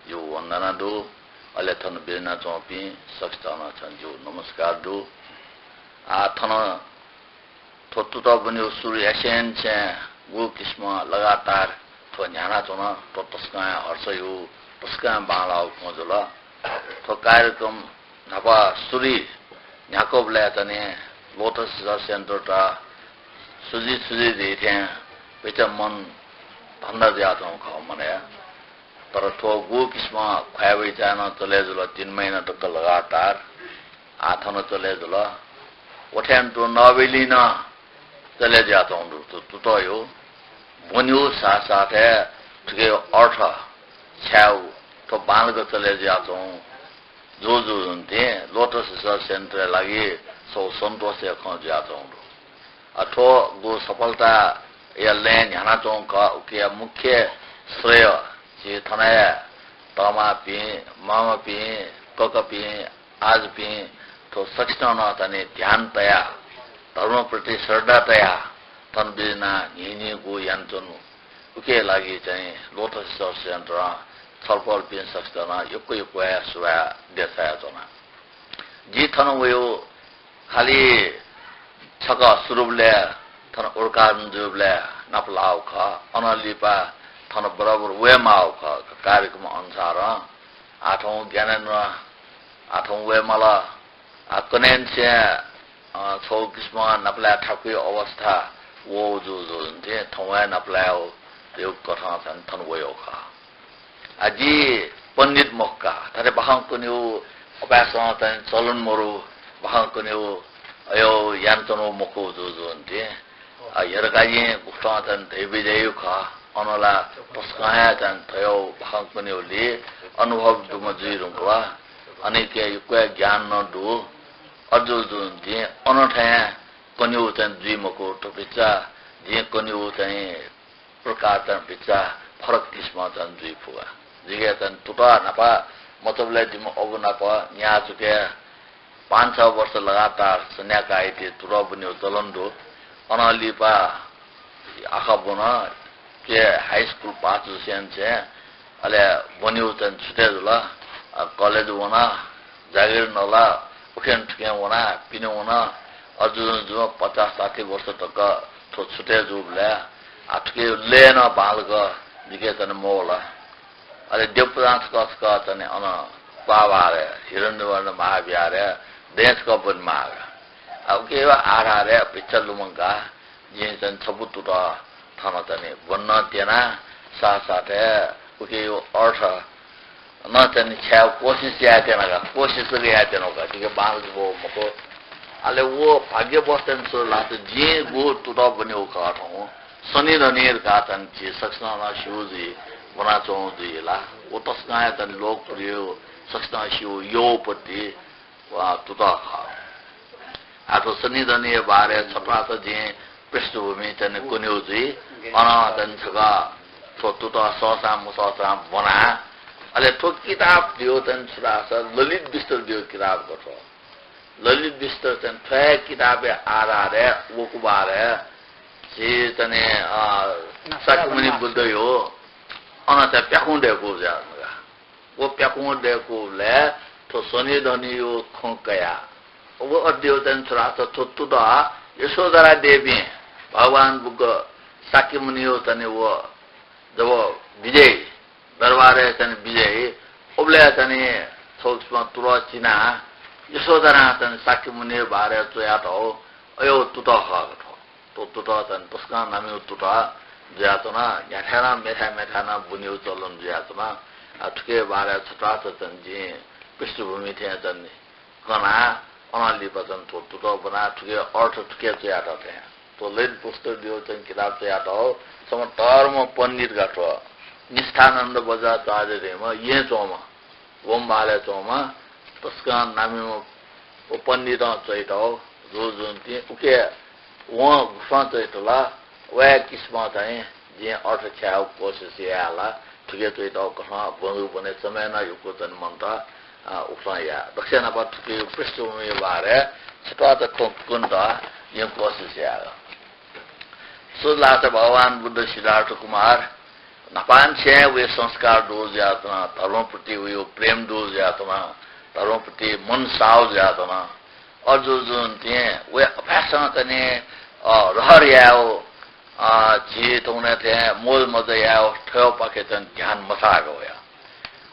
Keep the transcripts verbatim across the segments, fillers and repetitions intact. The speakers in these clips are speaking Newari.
जिगु वन्दना दु। अले थन बिज्यानाच्वंपिं सकसितं नं छं जिगु नमस्कार दु। आ, थन थ्व तुतः ब्वनेगु सुरु यासेंनिसें गुगु किसिमं लगातार थ्व न्ह्यानाच्वन। थ्व तसकं हे हर्षया, तसकं हे बांलाःगु खँ जुल। थ्व कार्यक्रम न्हापा सुरुइ न्ह्याकूबलय् चाहिँ नि Lotus Research Centre-त सुजि सुजि जुइ थें भचा मन धन्दा जुयाच्वंगु खः मनय्। तर थ्व गुगु किसिमं ख्वाये वइचाय् नं चले जुल, तीन महिना तक लगातार। आः थन चले जुल। व थें तुं नबेलिं नं चले जुयाच्वंगु दु। थ्व तुतःया ब्वनेगु साथसाथय् थुकिया अर्थ छायेगु थ्व बांलाक चले जुयाच्वंगु जुजुं धुन थें Lotus Research Centre-या लागि छगू सन्तोषया खँ जुयाच्वंगु दु। अ, थ्व गु सफलताया लँय् न्ह्यानाच्वंगु खः, उकिया मुख्य श्रेय झी थन हे तःमापिं, मांमापिं, ककापिं, आजुपिं थ्व सकसितं नं चाहिँ नि ध्यान तयाः, धर्मप्रति श्रद्धा तयाः थन बिज्यानाः न्हिं न्हिं गु यानाच्वनु। उकिया लागि चाहिँ Lotus Research Centre-ं छलपोलपिं सकसितं नं यक्व यक्व हे सुभाय् देछानाच्वना। जि थन वयागु खालि छकः सुरुबलय् थन उद्घाटन जूबलय् नापलाःगु खः। अनं लिपा थन बराबर वयेमाःगु खः, कार्यक्रम अनुसारं। आः थौं ज्ञानेन्द्र आः थौं वयेमाल। आः कन्हय्‌निसें, अ, छगू किसिमं नापलाये थाकुया अवस्था वःगु जुजुं थें थौं हे नापलायेगु कथं चाहिँ थन वयागु खः। आः जि पण्डित मखु का, थथे बाखं कनेगु अपाय्‌सं चाहिँ चलन मरु, बाखं कनेगु अय् यानाच्वनागु मखु जुजुं थें। आः हेरकाजिं गुकथं चाहिँ धयाबिज्याइगु खः, अन ला तसकं हे चाहिँ थय् बाखं कनेगुलिइ अनुभव दुम्ह जुइ धुंकल। अनिके यक्व हे ज्ञान नं दु। अय् जुजुं थें अन थें कनेगु चाहिँ जुइ मखु, थ्व भिक्षा जिं कनेगु चाहिँ प्रकार चाहिँ भिक्षा फरक किसिमं चाहिँ जुइ फु का। जिके चाहिँ तुतः न्हापा मचाबलय् जिमि अबु नाप न्यायचुकय् पाँच छ वर्ष लगातार सन्ध्या काइति तुतः ब्वनेगु चलन दु। अनं लिपा आखः ब्वन, हाई स्कुल पास जूसेंनिसें अले ब्वनेगु चाहिँ छुटे जुल। अ, कलेज वन, जागिर नल, उखें थुखें वना, पिने वन। अ, जुजुं जुजुं पचास साठी वर्ष तक थ्व छुटे जूबलय् आः थुके लय् नं बांलाक जिके चाहिँ मवल। अले द्यपुरां छकः छकः चाहिँ अन क्वाः बहारय्, हिरण्यवर्ण महाविहारय् दँय् छकः ब्वनेमाः का। आः उकिया आधारय् भिक्षा लुमंकाः जिं चाहिँ छपु तुतः थन चाहिँ ब्वने त्यना। साथसाथय् उकिया अर्थ नं चाहिँ छायेगु कोसिस याये त्यना का, कोसिस जक याये त्यना का, जिके बांलाक ब्वःगु मखु। अले व भाग्यवश चाहिँ छु धाःसा जिं गु तुतः ब्वनेगु खः थौं शनिधनि धकाः चाहिँ झी सकसिनं नं स्यू जुइ, ब्वनाच्वंगु जुइ ला। व तसकं हे चाहिँ लोकप्रिय, सकसिनं स्यू यःगु पति व तुतः खः। आः थ्व शनिधनिया बारे छत्वाःचा जिं पृष्ठभूमि चाहिँ कनेगु जुइ। अन चाहिँ छकः थ्व तुतः सःसां मसःसां ब्वना। अले थ्व किताब धइगु चाहिँ छु धाःसा ललित विस्तर धइगु किताब खः थ्व। ललित विस्तर चाहिँ थ्व हे किताबया आधारय् वःगु बारे झी चाहिँ, अ, शाक्यमुनि बुद्धया अन चाहिँ प्याखुं दय्‌कूगु जुयाच्वन का। व प्याखुं दय्‌कूबलय् थ्व शनिधनिया खँ कयाः व अद्यः चाहिँ छु धाःसा थ्व तुतः यशोधरा देवीं भगवान बुद्ध शाक्यमुनिया चाहिँ व जब विजय, दरबारय् चाहिँ विजय, उबलय् चाहिँ छगू किसिमं तुतः चिनाः यशोधरां चाहिँ शाक्यमुनिया बारे च्वयातःगु अय् तुतः खः का थ्व। थ्व तुतः चाहिँ तसकं नामिगु तुतः जुयाच्वन। न्ह्याथाय् नं मेथाय् मेथाय् नं ब्वनेगु चलन जुयाच्वन। आः थुकिया बारे छत्वाःचा चाहिँ जिं पृष्ठभूमि थें चाहिँ कना, अनं लिपा चाहिँ थ्व तुतः ब्वना, थुकिया अर्थ थुके च्वयातः थें। थ्व ललित विस्तर धइगु चाहिँ किताब च्वयातःगु छम्ह धर्म पण्डित का थ्व। निष्ठानन्द बज्राचार्य धइम्ह येँय् च्वंम्ह, वंबहालय् च्वंम्ह, तसकं नामिम्ह व पण्डितं च्वयातःगु जुजुं थें उके वं गुकथं च्वयातल, व हे किसिमं चाहिँ जिं अर्थ छायेगु कोसिस याये ला। थुके च्वयातःगु कथं ब्वंगु ब्वने समय नं यक्व चाहिँ मन्त, अ, उकथं याये। दक्वसिया नाप थुके पृष्ठभूमिया बारे छत्वाःचा खँ कनेत जिं कोसिस याये। छु धाःसा भगवान बुद्ध सिद्धार्थ कुमार न्हापांनिसें वया संस्कार दु जुयाच्वन, धर्मप्रति वया प्रेम दु जुयाच्वन, धर्मप्रति मन साव जुयाच्वन। अज्याःगु जुं तिं वया अभ्यासं तनि, अ, रहर यायेगु, अ, झी थौंकन्हय् थें मोज मजा यायेगु थ्वपाखे तनि ध्यान मछाःगु वया।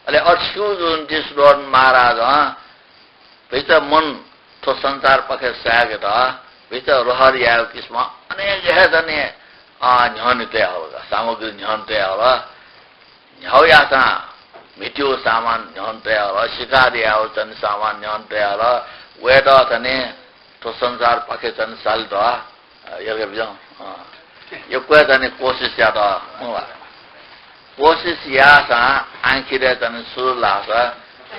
अले अथे स्यू जुं तिं सुधोधन महाराजं भचा मन थ्व संसारपाखे सायेकेत भचा रहर यायेगु किसिमं अनेक हे तनि, अ, न्ह्यःने तयाहल का, सामग्री न्ह्यःने तयाहल। न्ह्यागु याःसां म्हितेगु सामान न्ह्यःने तयाहल, शिकार यायेगु तनि सामान न्ह्यःने तयाहल। वयात तनि थ्व संसारपाखे तनि सालेत, अ, यर्के बिज्याहुँ। अ, यक्व हे तनि कोसिस यात, मखु ला। कोसिस याःसां आखिरय् तनि छु धाःसा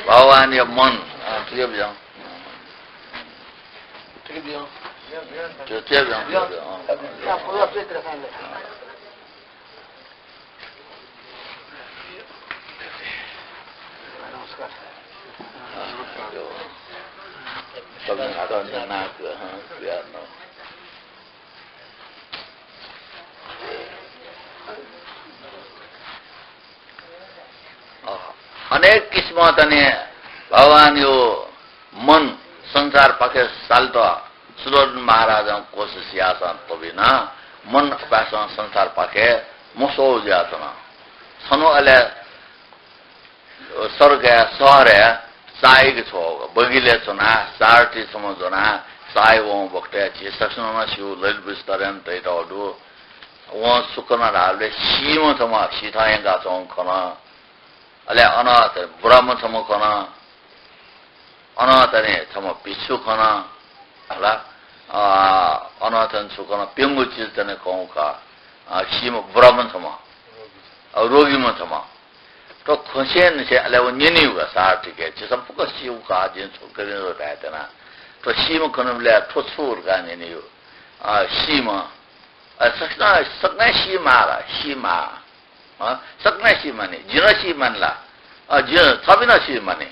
भगवानया मन, अ, थुके बिज्याहुँ। थुके बिज्याहुँ। थुके बिज्याहुँ, थुके बिज्याहुँ, अ। अ, अनेक किसिमं तनि भगवानया मन संसारपाखे सालेत सुधोधन महाराजं कोसिस याःसां त्वबिन मन अपाय्सकं संसारपाखे मस्वःगु जुयाच्वन। छन्हु अले सडकय्, शहरय् चाःहिके छ्वः, बगिलय् च्वनाः सारथी छम्ह ज्वनाः चाःहिके वंगु बखतय् झी सकसिनं नं स्यू, ललित विष्णुधरयात धयातःगु दु। वं छु खन धाःबलय् सीम्ह छम्ह सीथं यंकाच्वंगु खन। अले अन बुराम्ह छम्ह खन। अन तनि छम्ह भिक्षु खन, हला, अ, अन तनि छु खन, प्यंगू चिज तनि खंगु खः, अ, सीम्ह बुराम्ह छम्ह, अ, रोगीम्ह छम्ह। थ्व खंसेंनिसें अले व न्यनीगु का सारथीके, झीसं फुक्क सीगु का, जिं छु खनी धायेत्यना। थ्व सीम्ह खनाबलय् थ्व छु धकाः न्यनीगु, अ, सीम्ह, अ, सकसिनं, सकसिनं सी माः ला, सी माः। अँ, सकसिनं सी मानि, जिं नं सी मानि ला? अँ, जिं, छपिं नं सी मानि,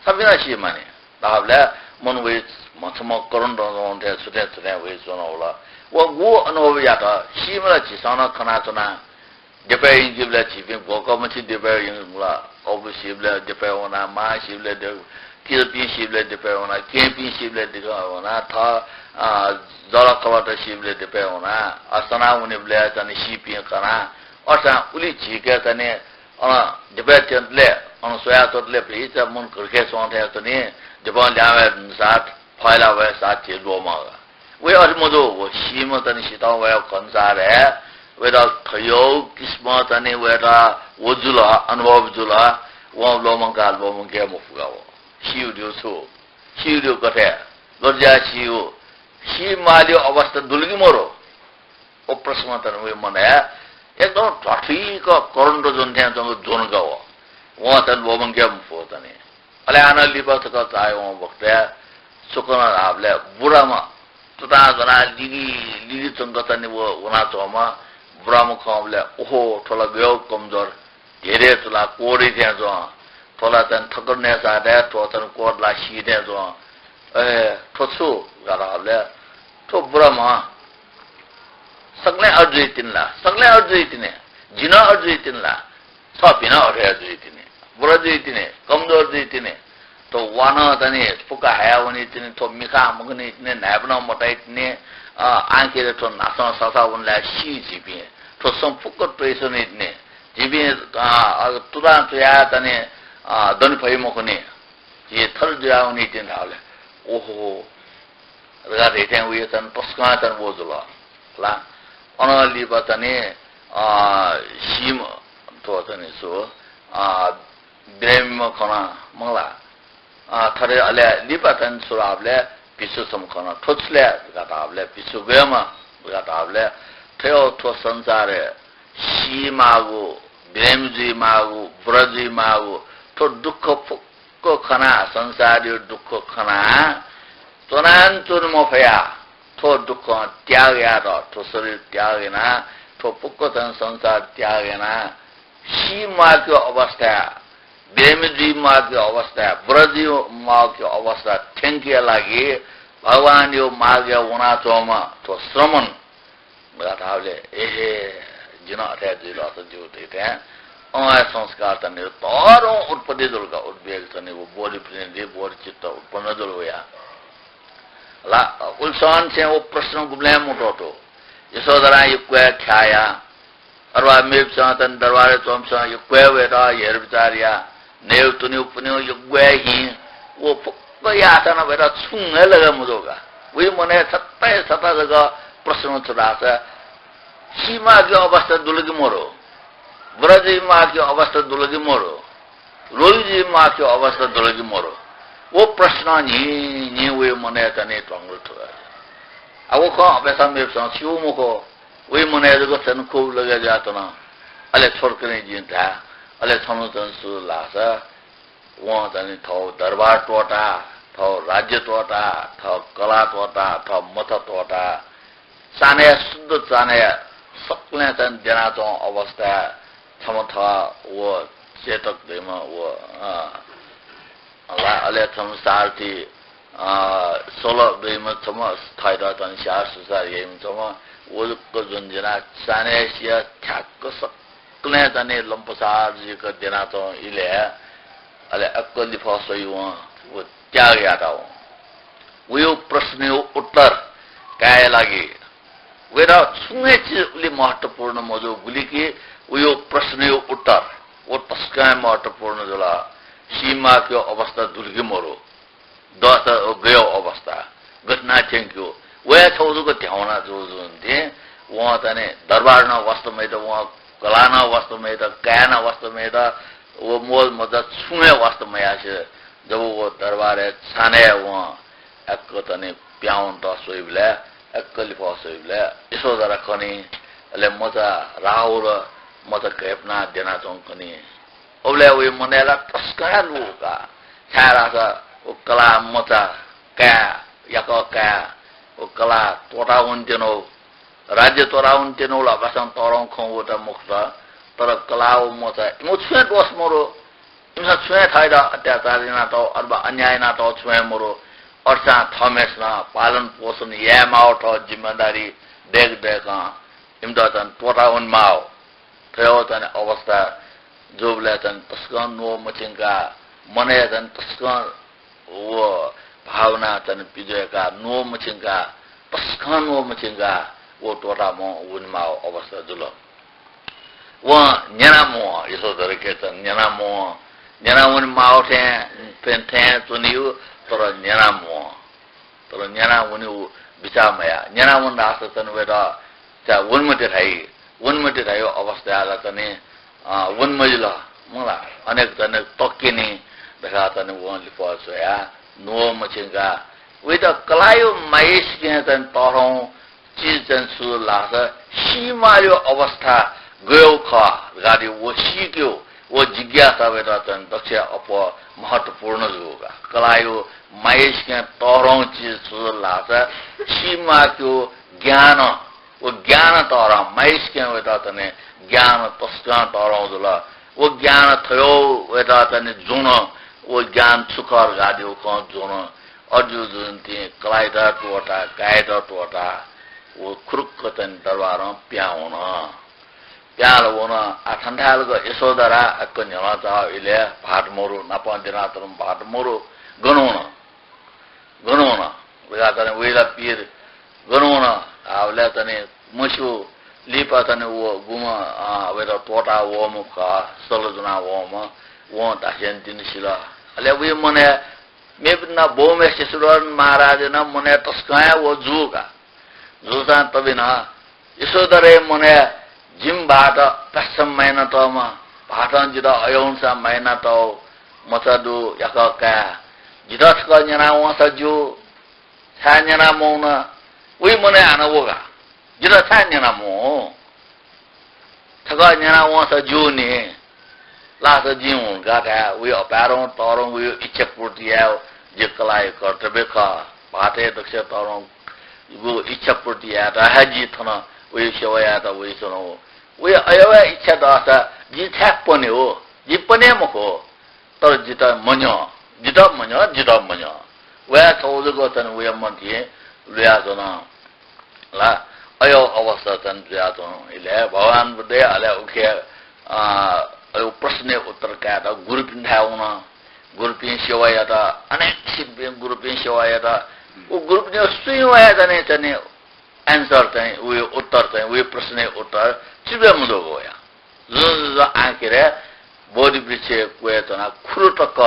छपिं नं सी मानि। धाःबलय् मन वइ, छम्ह करुण दँ थें छुथें छुथें वइ च्वनावल। व गु अनुभव यात, सीम्ह ला झीसं नं खनाच्वना। द्यपय् यंकीबलय् झीपिं ग्वःकःमछि द्यपय् यंकल। अबु सीबलय् द्यपय् वना, मां सीबलय् द्यपय्, किजापिं सीबलय् द्यपय् वना, केहेँपिं सीबलय् द्यपय् वना, थः, अ, जःलाखःलात सीबलय् द्यपय् वना, अ, सना वनीबलय् तनि सीपिं कना। अथेसां उलि झीके तनि अन द्यपय् त्यंतले, अन स्वयाच्वंतले भचा मन घुर्खे च्वं थें तनि द्यपं ल्याहां वये धुंसाथ, फय्ला वये साथ झी ल्वःमं का। वया अथे मजू, व सीम्ह तनि सीथं वये खनसार हे वयात थज्याःगु किसिमं तनि वयात व जुल, अनुभव जुल, वं ल्वःमंका ल्वःमंके मफुगा व। सीगु धइगु छु? सीगु धइगु गथे? लज्या सीगु, सी माःलिगु अवस्था दुल कि मरु? व प्रश्न तनि वया मनय् एकदम ध्वाथुइक करन्ट ज्वन थें च्वंक ज्वन का व। वं तनि ल्वःमंके मफु तनि। अले हानं लिपा छकः चाःहिके वंगु बखतय् छु खन धाःबलय् बुराम्ह तुतां ज्वनाः लिगि लिगि च्वंक तनि व वनाच्वंम्ह बुराम्ह खंबलय्, ओहो, थ्व ला गय् कमजोर, धेरे चुला कोरि थें च्वं। थ्व ला तनि थकर नयेसाथय् थ्व तनि कोर ला सी थें च्वं। अय्, थ्व छु धकाः धाःबलय्, थ्व बुराम्ह सकलें अथे जुइ तिनि ला? सकलें अथे जुइ तिनि। जि नं अथे जुइ तिनि ला? छपिं नं अथे हे जुइ तिनि। बुरा जुइ तिनि, कमजोर जुइ तिनि। थ्व वा नं तनि फुक्क हाया वनी तिनि, थ्व मिखा मखनी तिनि, न्हाय्पनं मताइ तिनि, अ, आखिरय् थ्व न्हासं ससा वनलाय् सी झीपिं। थ्व सँ फुक्क त्वइसनी तिनि। झीपिं, अ, अ, तुतां तुयाः तनि, अ, दने फइ मखुनि। झी थथे जुयावनी तिनि धाःबलय्, ओहो, धकाः धइथें वया तनि तसकं तनि व जुल ला। अनं लिपा तनि, अ, सीम्ह थ्व तनि छु, अ, बिरामीम्ह खन, मखु ला। अ, थथे अले लिपा तनि छु धाःबलय् भिक्षु छम्ह खन, थ्व छु ले धकाः धाःबलय्, भिक्षु गय्म्ह धकाः धाःबलय्, थ्व, थ्व संसारय् सी माःगु, बिरामी जुइ माःगु, बुरा जुइ माःगु, थ्व दुःख फुक्क खनाः, संसारया दुःख खनाः च्वनां च्वने मफयाः थ्व दुःखं त्याग यात, थ्व शरीर त्याग यानाः, थ्व फुक्क तनि संसार त्याग यानाः सी माःगु अवस्थाय्, बिरामी जुइ माःगु अवस्थाय्, बुरा जुइ माःगु अवस्था थ्यंकेया लागि भगवानया मार्गय् वनाच्वंम्ह थ्व श्रमण धकाः धाःबलय्, एहे, जिं अथे जुइ धाःसा ज्यू धइथें, अँ, संस्कार तनि तःधं उत्पत्ति जुल का, उद्वेग तनि व बोधि प्रेरणा, बोधि चित्त उत्पन्न जुल वया। ला, उल्सन छेँ व प्रश्न गुबलें मुटोतो। यशोधरां यक्व हे ख्याया, अथवा मेपिसं तनि दरबारय् च्वंपिसं यक्व हे वयेत हेरविचार या, नयेव तुनिव पुनिव यक्व हे हिं, व फुक्क याःसां नं वयेत छुं हे लगे मजू का। वइ मनय् छता हे छता जक प्रश्न छु धाःसा, सीमाकी अवस्था दुल कि मरु, ब्रजमाकी अवस्था दुल कि मरु, रोहिजीमाकी अवस्था दुल कि मरु, व प्रश्न न्हि न्हि वइ मनय् तनि त्वंगु थु। आ, व खँ अबेसं मेपिसं स्यू मखु, वइ मनय् जक छन्हु खुब लगे जुयाच्वन। अले छोटकरीं जिं धाये, अले छन्हु तनि छु धाःसा, वं तनि थव दरबार त्वःता, थव राज्य त्वःता, थव कला त्वःता, थव मचा त्वःता, चान्हय्, शुद्ध चान्हय् सकलें तनि द्यनाच्वंगु अवस्थाय् छम्ह थः व चेतक धइम्ह व, अँ, ला, अले छम्ह सारथी, अँ, सोल धइम्ह छम्ह थःत तनि स्याहार सुसार याइम्ह छम्ह, व जक ज्वना ज्यना चान्हय् सिया ठ्याक्क सकलें तनि लम्पसार जुइक द्यनाच्वंगु इलय् अले अक्क लिफः स्वइ वं व त्याग यात वं। वयो प्रश्नयो उत्तर काये लागि वयेत छुं हे चिज उलि महत्त्वपूर्ण मजू गुलि कि वयो प्रश्नयो उत्तर व तसकं हे महत्त्वपूर्ण जुल। सीमाकयो अवस्था दुल कि मरु, दस गयो अवस्था, गथे याना थ्यंक्यो, वया छगू जक ध्याउना जू जुन्थें, वं तनि दरबार नं वास्ता मयात, वं कला नं वास्ता मयात, काय् नं वास्ता मयात, व मोज मजा छुं हे वास्ता मयासे, जब व दरबारय् चान्हय् वं अक्क तनि प्यावन्त स्वइबलय्, अक्क लिफः स्वइबलय् यशोधरा खनी, अले मचा राहुल, मचा घय्पुना द्यनाच्वंगु खनी। उबलय् वइ मनय् ला तसकं हे लुगु का। छाय्धाःसा व कला मचा काय्, याकः काय्, व कला त्वःता वनेत्यनागु, राज्य त्वःता वनेत्यनागु ला अबलय् तःधंगु खँ वःगु मखुत, तर कला व मचा इमिगु छुं हे दोष मरु। इमिसं छुं हे थःत अत्याचार यानातःगु अथवा अन्याय यानातःगु छुं हे मरु। अथेसां थःम्हेसिनं पालन पोषण यायेमाःगु थः जिम्मेदारी दय्क दय्कं इमित तनि त्वःता वनेमाःगु। थ्व तनि अवस्था जूबलय् तनि तसकं न्वः मछिंकाः, मनय् तनि तसकं व भावना तनि पिज्वय्काः न्वः मछिंकाः, तसकं न्वः मछिंकाः व त्वःताः वनेमाःगु अवस्था जुल। वं न्यना मवं, यशोधराके तनि न्यना मवं, न्यना वनेमाःगु थें, थें, थें च्वनीगु, तर न्यना मवं। तर न्यना वनेगु बिचाः मयाः। न्यना वन धाःसा तनि वयेत चा वन मते धाइ, वन मते धाइगु अवस्थाय् ला तनि, अ, वन मजिल, मला, अनेक तनेक तक्यनी धकाः तनि वं लिफः स्वयाः न्वः मछिंकाः वइत कलायो माय्सिकें तनि तःधंगु चिज तनि छु धाःसा सीमायो अवस्था गयो खः धकाः व सीक्यो, व जिज्ञासा वयेत तनि दक्ष अप्वः महत्त्वपूर्ण जूगु का। कलायो माय्सिकें तःधंगु चिज छु धाःसा सीमाक्यो ज्ञान, व ज्ञान तःधं, माय्सिकें वयेत तनि ज्ञान तसकं तःधं जुल। व ज्ञान थयो वयेत तनि जुन, व ज्ञान छु खः धकाः द्यू खँ जुन। अज्यू जुन्तिं कलाइत त्वःता, कायेत त्वःता, व खुरुक्क तनि दरबारं प्यां वन। प्यां ला वन। आ थन्थाय् ला यशोधरा अक्क न्ह्यलं चाः इलय् भाःत मरु, नापं द्यनातःम्ह भाःत मरु, गन वन? Gun one? वया तनि वइ ला पीर, गन वन? आ, अबलय् तनि मस्यू, लिपा तनि व गुम्ह, अ, वयेत त्वःता वःम्ह खः, सल ज्वना वःम्ह, वं धासेंतिनि सिल। अले वइ मनय् मेपिं नं बौम्ह शिशुधर महाराज नं मनय् तसकं हे व जू का। जूसां तबि नं यशोधराया मनय् जिमि भाःत प्यास्सं माया यानातःम्ह, भाःतं जितः अय् यानाः माया यानातःगु मचा दु, याकः काय्, जितः छकः न्यना वंसा ज्यू, छाय् न्यना मवन? वइ मनय् हानं व का, जितः छाय् न्यना मवं? छकः न्यना वंसा ज्यू नि। लासा जिं हुंकाः धाये, वइ अपाय्धंगु तःधंगु इच्छा पूर्ति यायेगु जि कलाया कर्तव्य खः। भाःतया दक्ष तःधंगु इच्छा पूर्ति यायेत हे जि थन वइ सेवा यायेत वइच्वनागु। वइ अय् यायेगु इच्छा दःसा जि छाय् पने हो? जि पने मखु। तर जितः मन्यं, जितः मन्यं, जितः मन्यं। वया छगू जक तनि वया मतिइ लुयाच्वन। ला, अय् अवस्था चाहिँ जुयाच्वं इलय् भगवान बुद्धया अले उखे, अ, अय् प्रश्नय् उत्तर कायेत गुरुपिन्थाय् वन। गुरुपिं सेवा यात, अनेक सिद्धिपिं गुरुपिं सेवा यात। व गुरुपिं सुइं वया चाहिँ, चाहिँ answer चाहिँ, उयो उत्तर चाहिँ, उयो प्रश्नय् उत्तर चिबे मदुगु वया। जुजुजु आखिरय् बोधिवृक्षय् क्वय् च्वनाः खुरु तक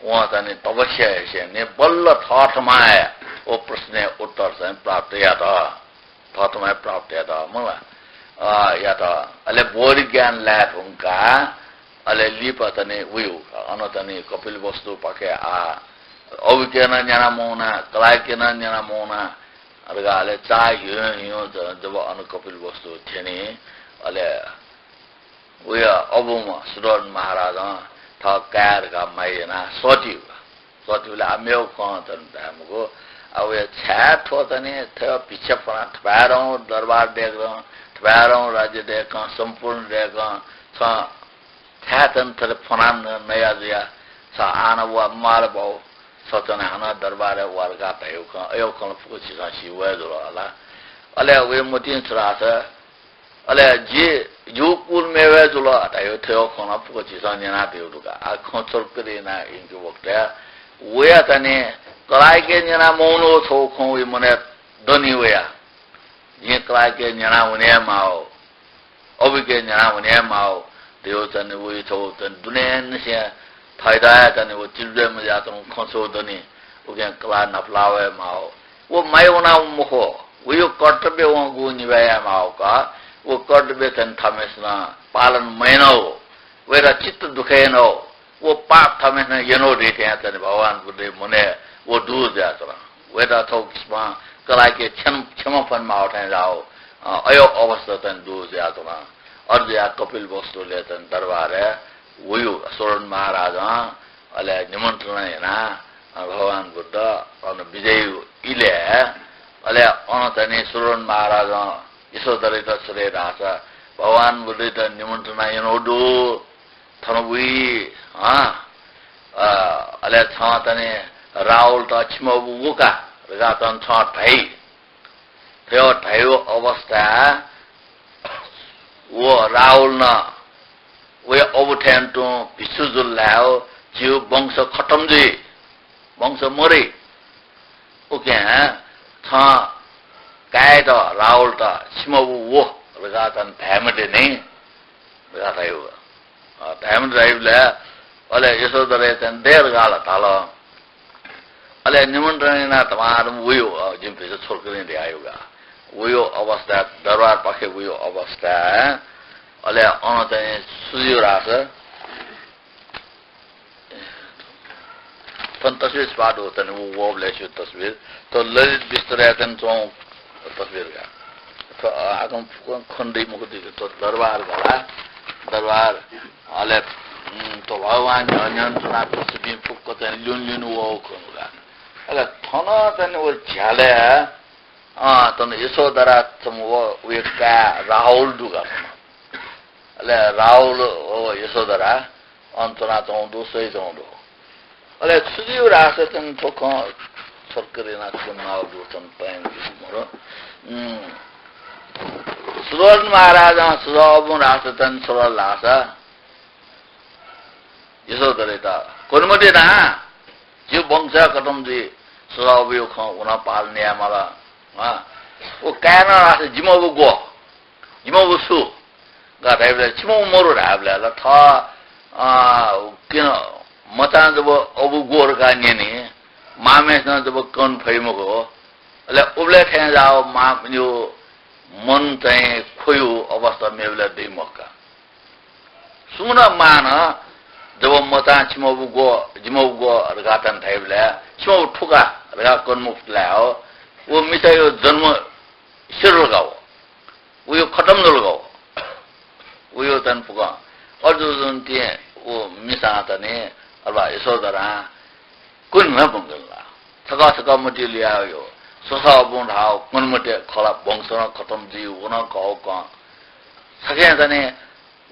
वं चाहिँ तपस्या यासेंलि बल्ल थःथम्हं हे व प्रश्नय् उत्तर चाहिँ प्राप्त यात। थःथम्हं हे प्राप्त यात, मला, अ, यात। अले बोधि ज्ञान लाये धुंकाः अले लिपा चाहिँ वयु, अन चाहिँ कपिलवस्तुपाखे आ, अबुके नं न्यना मवना, कलाःके नं न्यना मवना, धकाः अले चाःहिउँ हिउँ ज-, जब अन कपिलवस्तु थ्यनी, अले वया अबुम्ह सुरोध महाराजं थः काय् धकाः माया यानाः सःतिउ। सःतिबलय् आ मेगु खँ चाहिँ धाये मखु। आ वया छाय् थ्व चाहिँ थ्व भिक्षा फ्वना थपाय्‌धं दरबार दय्‌कं, थपाय्‌धं राज्य दय्‌कं, सम्पूर्ण दय्‌कं छ छाय् चाहिँ थथे फ्वना न-, नया जुया छ आः नं वा माल बाउ। छ चाहिँ हानं दरबारय् वा धकाः धयागु खँ, अय् खँ फुक्क झीसं सी वये जुल हला। अले वया मतिइ छु धाःसा अले जि, जिगु कुल मेवय् जुल धयागु थ्व खँ नं फुक्क झीसं न्यनातयागु दु का। आ खँ छोरकरी यानाः यंके वक्तय् वया चाहिँ कलाःके न्यना मवनागु छगू खँ वइ मनय् दनि वया। जिं कलाःके न्यना वने हे माः, अबुके न्यना वने हे माः धयागु चाहिँ वइ छगू चाहिँ दुनेंनिसें फाइदाया चाहिँ व चिजुय् मज्याःतुं खँ छगू दनि। उकिं कलाः न्हापलाः वये माः। व माया वनाः मखु, वया कर्तव्य वं गुगु निभाय् याये माःगु का, व कर्तव्य चाहिँ थःम्हेसिनं पालन मयानागु, वयात चित्त दुःख यानागु, व पाप थःम्हेसिनं यानागु धइथें चाहिँ भगवान बुद्धया मनय् व दुगु जुयाच्वन। वयात थ्व किसिमं कलाःके क्षम-, क्षमा फ्वने माःगु थें जाःगु, अ, अय् अवस्था चाहिँ दुगु जुयाच्वन। अथे जुयाः कपिलवस्तुलय् चाहिँ दरबारय् वयु सुरोध महाराजं अले निमन्त्रणा यानाः, अ, भगवान बुद्ध अन बिज्याइगु इलय्, अले अन चाहिँ सुरोध महाराजं यशोधरयात छु धयागु धाःसा, भगवान बुद्धयात निमन्त्रणा यानागु दु, थन वइ, हँ, अ, अले छं चाहिँ राहुलत छिमि अबु व का धकाः चाहिँ छं धाइ। थ्व धाइगु अवस्था व राहुल नं वया अबु थें तुं भिक्षु जुल धायेगु, झीगु वंश खतम जुइ, वंश मरुइ। उकिं छं काय्‌त राहुलत छिमि अबु व धकाः चाहिँ धाये मते नि धकाः धाइगु। अ, धाये मते धाइबलय् अले यशोधरया चाहिँ दये धकाः ला धाल। अले निमन्त्रणा यानाः धमाधम वयु, अ, जिं भित्र छोरकरी धयागु का। वयु अवस्था, दरबारपाखे वयु अवस्था, अले अन चाहिँ छु जुइ धाःसा, थन तस्वीर स्पात हो, तने व वबलय् स्यू तस्वीर। थ्व ललित बिस्तरय् चाहिँ च्वं तस्वीर का। थ्व, अ, आगम फुकं खण्डै मुख दिके थ्व दरबार घला, दरबार, अले, उम्, थ्व भगवान न्ह्यःने च्वनाः पृथ्वीं फुक्क चाहिँ ल्युन ल्युन वःगु खँ का। अले थन चाहिँ व झ्यालय्, अ, तन यशोधरा चाहिँ व, वया काय् राहुल दु का। अले राहुल व यशोधरा अन च्वनाच्वंगु दु, स्वयाच्वंगु दु। अले छु जुइ धाःसा चाहिँ थ्व खँ छोरकरी यानाः च्वनागु दु, चाहिँ तयेगु दु मरु। उम्, सुरोध महाराजं छु धाःगु धाःसा चाहिँ छु धाल धाःसा, यशोधरयात, क्वने मते ना, झीगु वंश खतम जुइ, छु धाःगु खँ व नं पालन याये माल। अँ, व काय् नं धाःसा जिमि अबु ग्व, जिमि अबु सु धकाः धाइबलय्, छिमि अबु मरु धाइबलय् ला थः, अ, किन मचां जब अबु ग्व धकाः न्यनी, मांम्हेसिनं जब कने फइ मखु, अले उबलय् थें जाःगु मांया मन चाहिँ ख्वयागु अवस्था मेबलय् दइ मखु का। सुं नं मां नं जब मचां छिमि अबु ग्व, जिमि अबु ग्व धकाः चाहिँ धाइबलय्, छिमि अबु थु का धकाः कने मफुत ला, व मिसाया जन्म सिधल का व। वया खतम जुल का व। वया चाहिँ फुकं। अथे जुजुं तिं व मिसां चाहिँ अथवा यशोधरां क्वने हे मखंकल ला। छकः छकः मतिइ लुयावयो। ससः अबुं धाःगु क्वने मते खला, वंश नं खतम जुइ, व नं कःगु खँ। छखें चाहिँ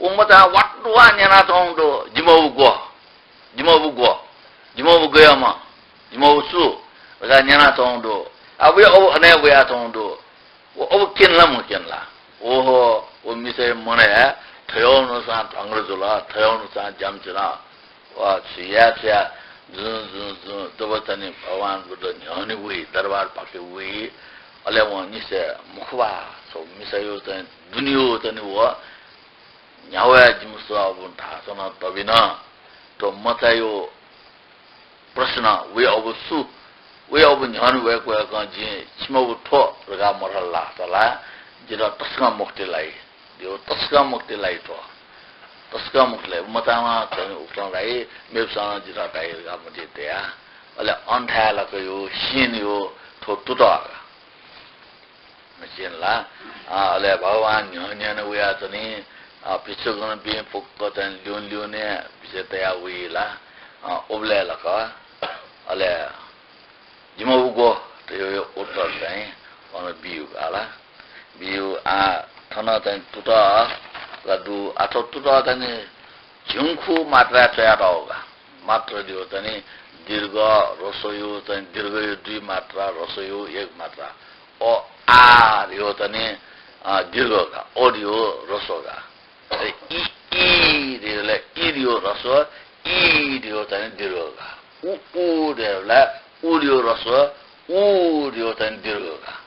व मचां वातुवा न्यनाच्वंगु दु, जिमि अबु ग्व, जिमि अबु ग्व, जिमि अबु गय्म्ह, जिमि अबु सु धकाः न्यनाच्वंगु दु। आ, वया अबु अन हे वयाच्वंगु दु। व अब क्यन ला मक्यन ला? ओहो, व मिसाया मनय् थय्‌गु नुसां ध्वांगु जुल, थय्‌गु नुसां ज्याम च्वन। व छु याये छु याये, जुं जुं जुं जब चाहिँ नि भगवान बुद्ध न्ह्यःने वइ, दरबार पाखे वइ, अले वं निसें मखु वा, थ्व मिसाया चाहिँ दुनेया चाहिँ नि व न्ह्यावया जिमिसं अब धाःसा नं तबिन। थ्व मचाया प्रश्न, वया अब सु, वया अब न्ह्यःने वय्‌कः वय्‌कलं जिं छिमि अब थ्व धकाः मधाल धाःसा ला, जितः तसकं मखुति लाइ। जितः तसकं मखुति लाइ थ्व। तसकं मखुति लाइ। मचां नं चाहिँ उकथं धाइ, मेपिसं नं जितः धाइ धकाः मतिइ तया। अले अन थाय् लाक यो, सिन यो, थ्व तुतः का। मसिन ला? अ, अले भगवान न्ह्यः न्ह्यःने वयाच्वनी, अ, भिक्षुगणपिं फुक्क चाहिँ ल्यूने ल्यूने बिचय् तया वइ ला? अ, उबलय् लाक, अले जिमि अब ग्व धयागु उत्तर चाहिँ अन बियु का ला। बियु, आ, थन चाहिँ तुतः ला दु, आ, थ्व तुतः चाहिँ नि झिंखु मात्राय् च्वयातःगु का। मात्रा धयागु चाहिँ नि दीर्घ, ह्रस्वया चाहिँ दीर्घया दुई मात्रा, ह्रस्वया एक मात्रा। अ, आ धयागु चाहिँ नि, अ, दीर्घ का, अ धयागु ह्रस्व का। अले इ, ई धयागु ला, ई धयागु ह्रस्व, ई धयागु चाहिँ नि दीर्घ का। उ, उ धयागु ला, उ धयागु ह्रस्व, उ धयागु चाहिँ नि दीर्घ का।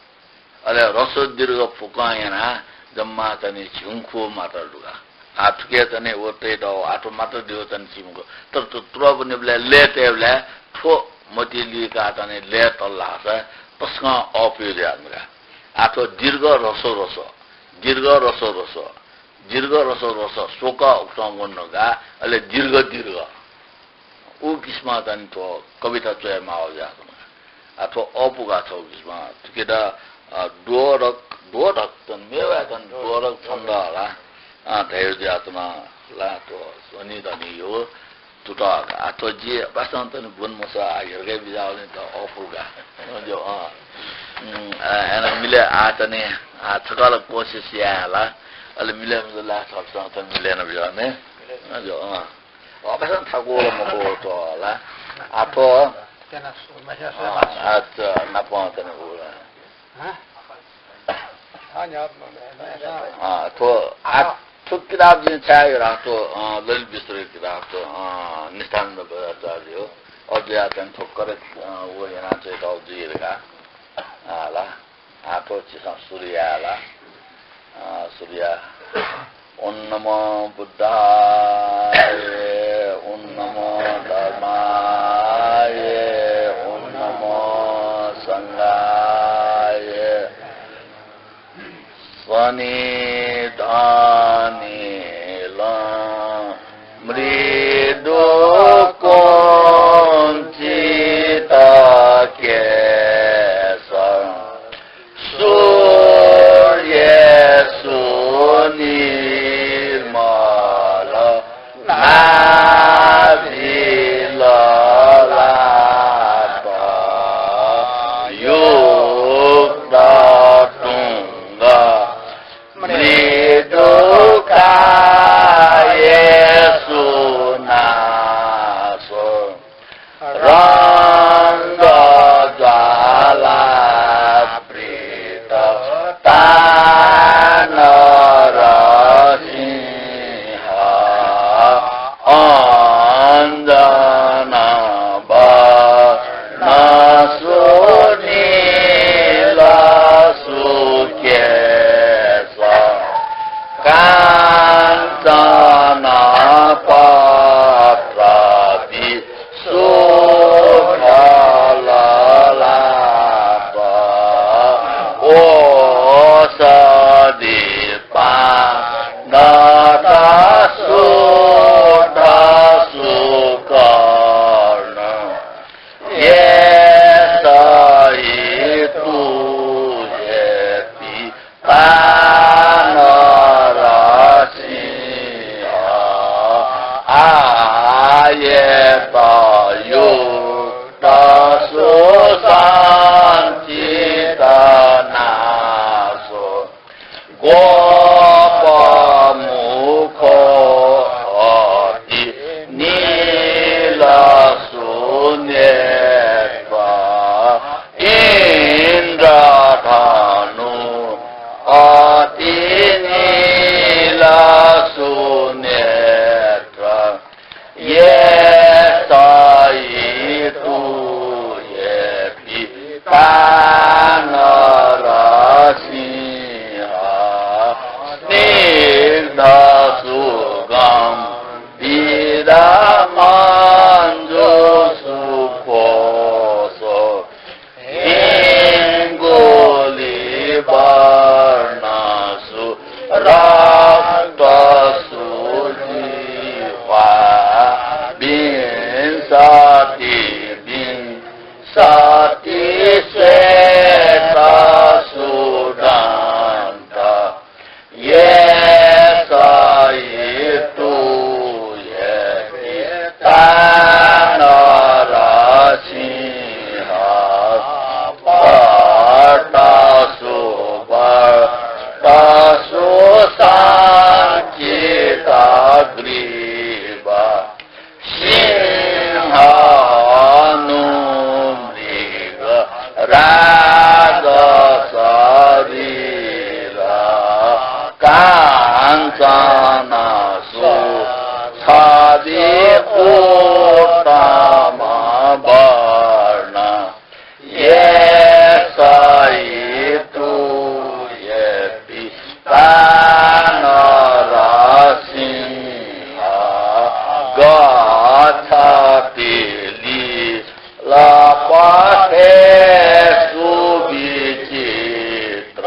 अले ह्रस्व दीर्घ फुक्कं यानाः जम्मा चाहिँ नि झिंखु मात्रा दु का। आ, थुके चाहिँ नि व तयेत आः थ्व मात्रा धयागु चाहिँ नि सीम्ह खः। तर थ्व तुतः ब्वनीबलय् लय् तयेबलय् थ्व मतिइ लुइकाः चाहिँ नि लय् तल धाःसा तसकं अःपुइ जुयाच्वन का। आ, थ्व दीर्घ ह्रस्व ह्रस्व, दीर्घ ह्रस्व ह्रस्व, दीर्घ ह्रस्व ह्रस्व, स्वक उकथं वने धुंकाः, अले दीर्घ दीर्घ। उ किसिमं चाहिँ नि थ्व कविता च्वये माःगु जुयाच्वन का। आ, थ्व अःपु का थ्व किसिमं। थुकेत, अ, द्वोधक, द्वोधक त मेवाय् त द्वोधक छन्द ला, अ, धयागु जुयाच्वन ला, थ्व ध्वनि ध्वनिया तुतः का। आ, थ्व जि बासं त नि ब्वने मसः, आ, हेर्के बिज्याःगुलिं त अःपु का। अ, जो, अ, उम्, आ, अन मिले आ त नि, आ, छकः ला कोसिस याये ला, अले मिले मजुल ला, छकसं त मिले नं बिज्याः नि। अ, जो, अ। अ, बासं थाकु ला मखु थ्व ला। आ, थ्व, अ, आ, च-, नापं त नि उ ला। अँ, थ्व, आ, थ्व किताब जिं छाय् याना थ्व, अँ, ललित विस्तरया किताब थ्व, अँ, निष्ठानन्द बज्राचार्य हो। अज्याः चाहिँ थ्व correct, अँ, व याना चाहिँ थ्व जुइ धकाः। अँ, ला। अँ, थ्व झीसं सुरु याये ला। अँ, सुरु याये। ॐ नमो बुद्धाय, ॐ नमो धर्माय, ॐ नमो संघाय। सनिधानिलं मृदुकुञ्चितकेशं सूर्येषु निर्मल नाभिललाटयुक्त तुंग मृदुकायेषु नासो रंगज्वालावृत तानरसिंह अंजन सुनीलसुकेश काञ्चनपत्राभिशोभितललाट ओषधिपानतः शुद्धसुकर्ण एष हि तुहेपि तानरसिंह आयेतयुक्त सुसंचितनासो गोपमुखोऽतिनीलसुनेत्र इन्द्रधनु सतिविंशति श्वेत सुदन्त। येषयितु येऽपि ता नरसिंह भट्टसु भट्टसु सञ्चितग्रीव सिंहनुमृगराजशरीर काञ्चनसुच्छवि उत्तमवर्ण। येषयितु येऽपि ता नरसिंह गच्छति लीलपथेषु विचित्र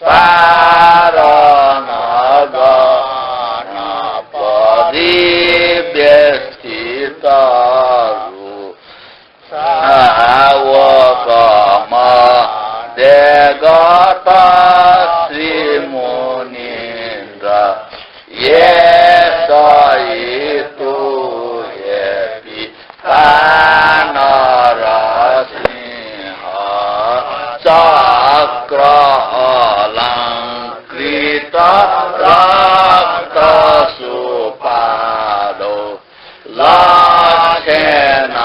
चारणगणपरिवेष्टितरु सावकमण्डे गतश्रीमुनीन्द्र। येषयितु येऽपि ता नरसिंह चक्रअलङ्कृतरक्तसुपादौ लक्षेण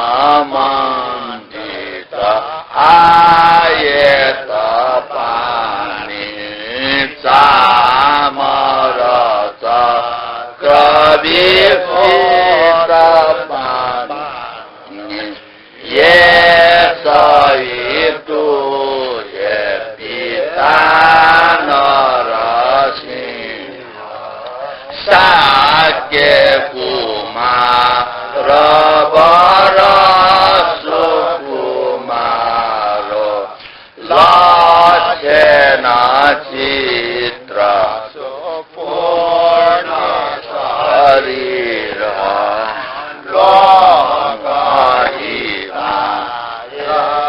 मण्डित आयत पाणि चामर चक्र विभूषित पाणि। येषयितु येऽपि ता नरसिंह शाक्य कुमार वर सुकुमार लक्षेण चित्र सुपूर्ण शरीर लोकहिताय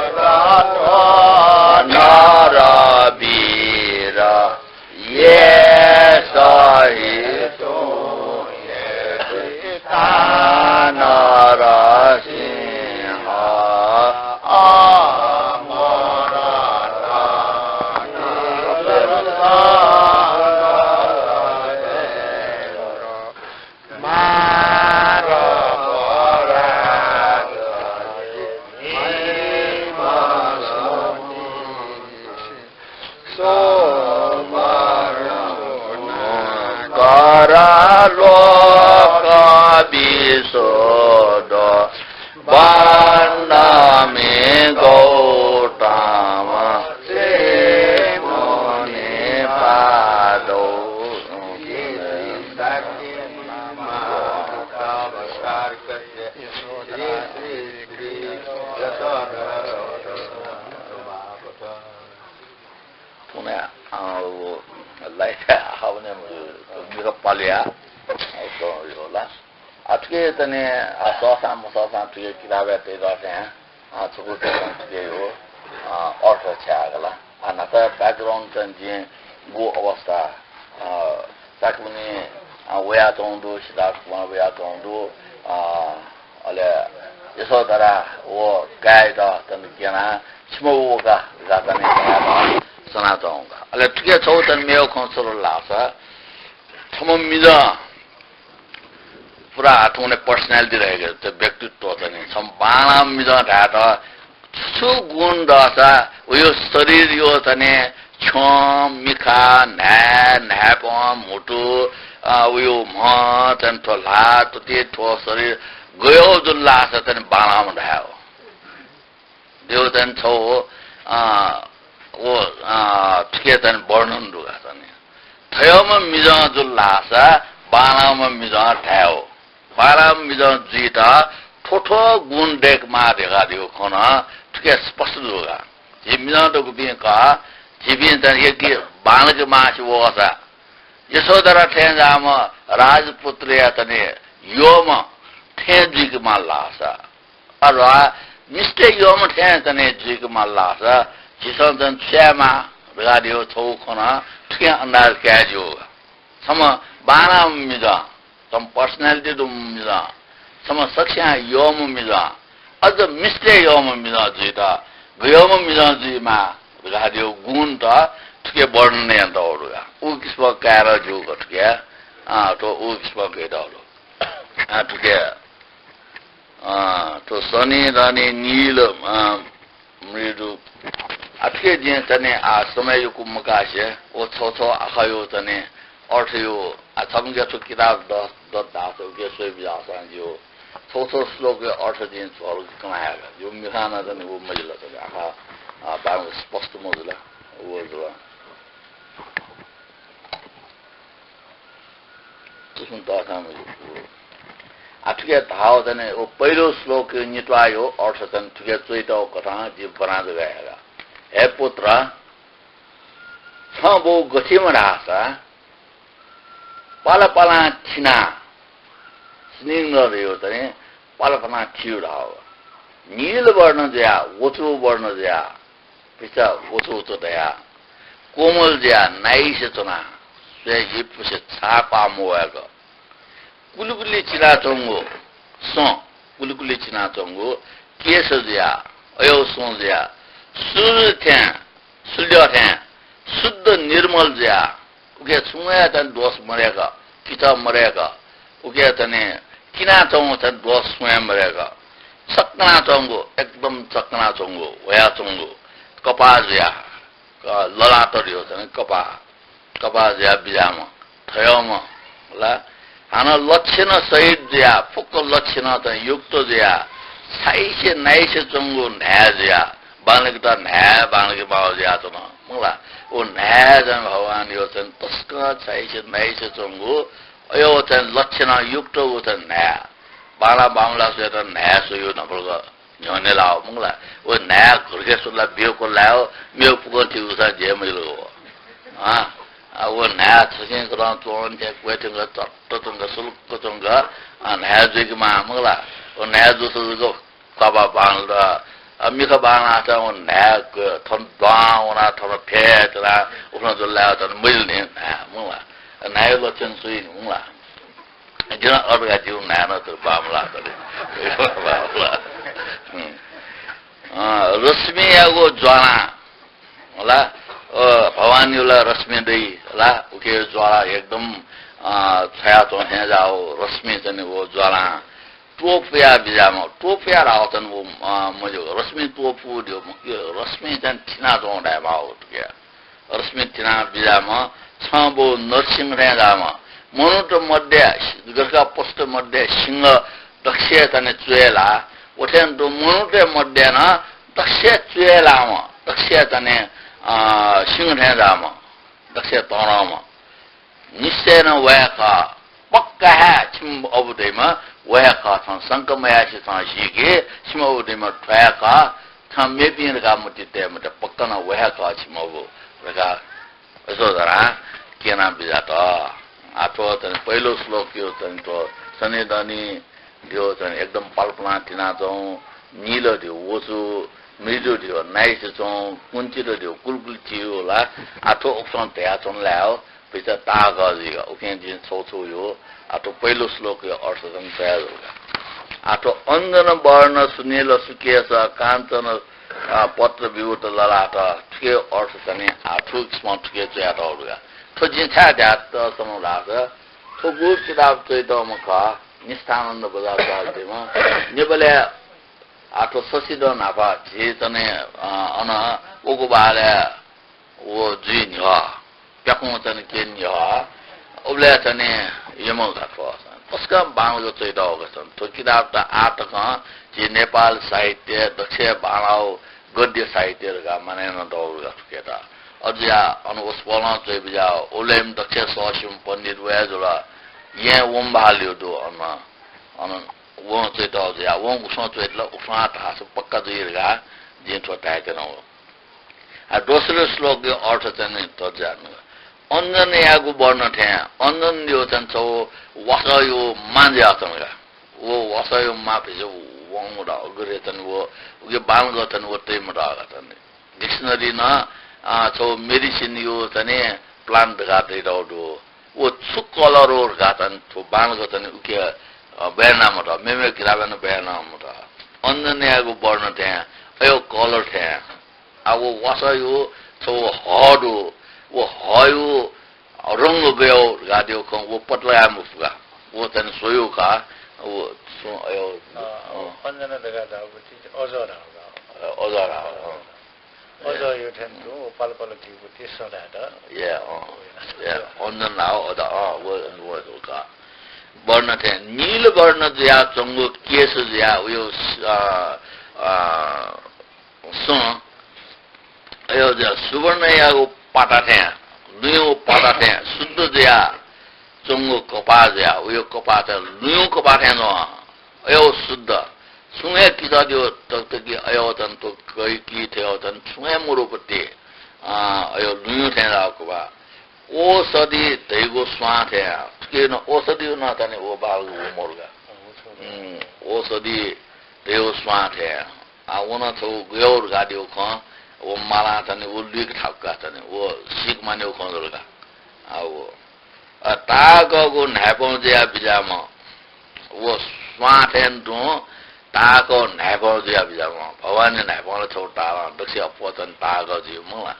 गत नरवीर। येषयितु येऽपि ता नरसिंह अमर कर लोक विशोध वन्दामि गौतम श्रीमुनि पादौ। थुने, अ, वो लाइट आवने मिखा पालुया, अ, होला। आ, थुके तने, आ, सःसां मसःसां थुके किताबया तय्‌दः थें, आ, छकू थें थुके यो, आ, अर्थ छ्याः हला। आ, न्हाचः background तन जिं गु अवस्था, आ, साकमनी, आ, वयाच्वं दु, सिद्धार्थ कुमार वयाच्वं दु, आ, अले यशोधरा व काय्‌त तन क्यना, छिमः वका, गातने सनाच्वं का। अले थुके छौ तन मेव खँ छुल लासा, थम मिजं पुरा हाथुने personality रहेको छ, व्यक्तित्व चाहिँ नि। छम्ह बांलाःम्ह मिजं धायेत छु छु गुण दःसा उयो शरीर यो चाहिँ नि छ्यं, मिखा, न्हाय्, न्हाय्‌पं, म्हुतु, अ, उयो म्ह, चाहिँ थ्व ल्हाः, तुति, थ्व शरीर गयो जुल लासा चाहिँ नि बांलाःम्ह धाये हो। देवतान छौ, अ, व, अ, थुके चाहिँ वर्णन दुगा चाहिँ। थय्‌म्ह मिजं जुल लासा बांलाःम्ह मिजं धाये हो। बांलाःम्ह मिजं जुइत थ्व थ्व गुण दय्‌केमाः धकाः देउ खन थुके स्पष्ट दुगा। झी मिजं दक्वपिं का, झीपिं चाहिँ यज्ञ बांलाकेमाःसि वःसा यशोधरा थें जाःम्ह राजपुत्रया तने यःम्ह थें जुइके माल धाःसा, अथवा मिस्तय् यःम्ह थें चाहिँ जुइके माल धाःसा, झीसं चाहिँ छु यायेमाः धकाः धइगु छगू खँ नं थुकिं अन्दाज काये ज्यू। छम्ह बांलाःम्ह मिजं, छम्ह personality दुम्ह मिजं, छम्ह सकसियां यःम्ह मिजं, अझ मिस्तय् यःम्ह मिजं जुइत, गयःम्ह मिजं जुइमाः धकाः धइगु गुण त थुके वर्णन यानातःगु दु का। उ किसिमं काये नं ज्यू का थुके, अँ, थ्व उ किसिमं कयातःगु दु। अँ, थुके, अँ, थ्व शनि, धनि, नील, अँ, मृदु। आ, थुके जिं चाहिँ आ समय यक्व मकासे व छगू छगू आखाया चाहिँ अर्थया, आ, छम्हसिके थ्व किताब दत, दत धाःसा उके स्वये बिज्याःसां जिगु छगू छगू श्लोकया अर्थ जिं झ्वलय् कना हये का। जिगु मिखां नं चाहिँ व मजिल का। आखः, आ, बांलाक स्पष्ट मजुल, व जुल। तुसुं तःसां मजू। आ, थुके धाःगु चाहिँ व पहिलो श्लोकया नित्वाःया अर्थ चाहिँ थुके च्वयातःगु कथं जिं ब्वना जक हये का। हे पुत्र, छं बौ गथिम्ह धाःसा पालापालां थिनाः, स्निग्ध धइगु चाहिँ पालापालां थियु धाःगु। नील वर्ण जुयाः, वचु वर्ण जुयाः, भचा वचु वचु दयाः, कोमल जुयाः nice च्वनाः स्वये, हिप्पुसे छाः पाः मवय्क, कुलिकुलि चिनाच्वंगु सँ, कुलिकुलि चिनाच्वंगु केश जुयाः, अय् सँ जुयाः, सूर्य थें, सूर्य थें शुद्ध निर्मल जुयाः, उके छुं हे चाहिँ दोष मदय्क, किचः मदय्क, उके चाहिँ किनाच्वंगु चाहिँ दोष छुं हे मदय्क, चकनाच्वंगु, एकदम चकनाच्वंगु, ह्वयाच्वंगु कपाः जुयाः, क-, ललात धइगु चाहिँ कपाः, कपाः जुयाः बिज्याःम्ह, थय्म्ह ला, हानं लक्षण सहित जुयाः, फुक्क लक्षण चाहिँ युक्त जुयाः, छाइसे nice च्वंगु न्हाय् जुयाः, बांलाक त न्हाय् बांलाक माः जुयाच्वन, मखु ला। व न्हाय् चाहिँ भगवानया चाहिँ तसकं छाइसे nice च्वंगु, अय् व चाहिँ लक्षण युक्त व चाहिँ न्हाय्। बांला बांमलाः स्वयेत न्हाय् स्वयु न्हापालाक न्ह्यःने लाः, मखु ला। व न्हाय् घुर्के सुला बेक्व लायो, मेगु पुकं थिगुसां ज्या मजिल व। अँ, आ, व न्हाय् छसिं कथं च्वंथें क्वय् थ्यंक, चट्ट च्वंक, सुलुक्क च्वंक, अँ, न्हाय् जुइके माः, मखु ला। व न्हाय् जूसा जक कपाः बांलात, अ, मिखा बांलाःसां व न्हाय् क-, थन द्वां वनाः थन फ्यतुनाः उखुन्हु जुल लायेत मजिल नि न्हाय्, मखु ला। न्हाय् लक्षण छु नि, मखु ला। जिं अर्का जिगु न्हाय् नं तर बांमलाः तर। बांमलाः। हुँ। अँ, रश्मियागु ज्वालां, ला, अ, भगवानया ला रश्मि दइ, ला, उके ज्वाला एकदम, अ, छ्वयाच्वं थें जाःगु रश्मि चाहिँ व ज्वालां त्वपुया बिज्याःम्ह, त्वपुया धाःगु चाहिँ व, अ, मज्यू, रश्मि त्वपु धइगु, रश्मि चाहिँ थिनाच्वंगु धायेमाःगु थुके। रश्मि थिना बिज्याःम्ह छं बौ नरसिंह थें जाःम्ह, मनूत मध्ये, गथेका पशुत मध्ये सिंह दक्वसिया चाहिँ च्वय् ला, व थें दु मनूत मध्ये नं दक्वसिया च्वय् लाःम्ह, दक्वसिया चाहिँ, अ, सिंह थें जाःम्ह, दक्वसिया तःधंम्ह। निश्चयनं व हे खः। पक्का हे छिमि अबु दइम्ह व हे खः। छं शंका मयासें छं सीकि, छिमि अबु दइम्ह थ्व हे खः। छं मेपिं धकाः मतिइ तये मते, पक्का नं व हे खः छिमि अबु धकाः अथे धरां क्यना बिज्यात। आः थ्व चाहिँ पहिलो श्लोकया चाहिँ थ्व शनि धनि धइगु चाहिँ एकदम पालापालां थिनाच्वंगु, नील धइगु वचु, मृदु धइगु nice च्वंगु, कुञ्चित धइगु कुलिकुलि थियु ला। आः थ्व उकथं धयाच्वन ला हो, भचा ताःहाकः जुइगु, उकिं जिं छगू छगू यो, आः थ्व पहिलो श्लोकया अर्थ चाहिँ तया जू का। आः थ्व अञ्जन वर्ण सुनील सुकेश काञ्चन, अ, पत्र विभूत ललाट, थुके अर्थ चाहिँ आः थुकिसिमं थुके च्वयातःगु दु का। थ्व जिं छाय् धयातःगु धाःसा, थ्व गु किताब च्वयातःम्ह खः, निष्ठानन्द बज्राचार्य धइम्ह। नेपालय् आः थ्व शशिधर न्हापा झी चाहिँ, अ, अन वःगु बहालय् व जुइ न्ह्यः, प्याखुं चाहिँ के न्ह्यः, उबलय् चाहिँ यमं घात तसकं बांलाक च्वयातःगु छन्। थ्व किताब त आः तकं झी नेपाल साहित्य दक्वसिया बांलाःगु गद्य साहित्य धकाः मानय् यानातःगु दु का थुकेत। अझ या अन वसपोलं च्वय् बिज्याःगु, उबलय्‌म्ह दक्वसिया सःस्यूम्ह पण्डित व हे जुल, येँ वंबहालया दु अन, अन वं च्वयातःगु जुयाः, वं गुकथं च्वयातल उकथं धाःसा पक्का जुइ धकाः जिं थ्व धायेत्यनागु। आ, दोस्रो श्लोकया अर्थ चाहिँ नि थ्व जुयाच्वन का। अञ्जनयागु वर्ण थें, अञ्जन धइगु चाहिँ छगू वासःया मा जुयाच्वन का। व वासःया माप हे वंगु दा, उगु रे तनि व, उके बांलाक तनि व तइ मदः का तनि। Dictionary नं, अ, छौ medicine यो तनि plant धकाः तइदौ दु। व छु colour हो धकाः तनि थ्व बांलाक तनि उके, अ, बयाना मदः, मेमे किताबय् नं बयाना मदः। अञ्जनयागु वर्ण थें, अयो colour थें। आ, व वासःया छौ हः दु, व हःया रंग गयौ धकाः दियो खँ, व पत्ता याये मफु का। व तनि स्वयौ का, व सु-, अयो, अ, अ। अञ्जन धकाः धाःगु ति अजः धाःगु का। अ, अजः धाःगु, अ। अजः यो थें तुं, व पाल पाल किगु ति सदाय् द। या, अ। या, अञ्जन धाःगु अजः, अ, व, व, व का। वर्ण थें, नील वर्ण जुयाच्वंगु केश जुया, उयो, अ, अ, सँ, अयो जुया सुवर्णयागु पाता थें, लुँयौ पाता थें शुद्ध जुयाच्वंगु कपाः जुया, उयो कपाः थें, लुँयौ कपाः थें नं, अयो शुद्ध। छुं हे किचा दियो तक कि अयो तन तो कइ कि थेयो तन छुं हे मरुपति, अ, अयो लुँयौ थें जाःगु कपाः। औषधि धइगु स्वां थें, थुकिं औषधि नं तनि व बांलाक व मरु का। उम्, औषधि धइगु स्वां थें। आ, व नं छौ गयौ धकाः दियो खँ, व मालां तनि, व लुइक थाकु का तनि, व सीक मानियो खँ जुल का। आ, व, अ, ताःहाकःगु न्हाय्पं जुया बिज्याःम्ह, व स्वां थें तुं ताःहाकः न्हाय्पं जुया बिज्याःम्ह, भवानी न्हाय्पं ला छौ तालं, दक्वसिया अप्वः तनि ताःहाकः जुइम्ह ला।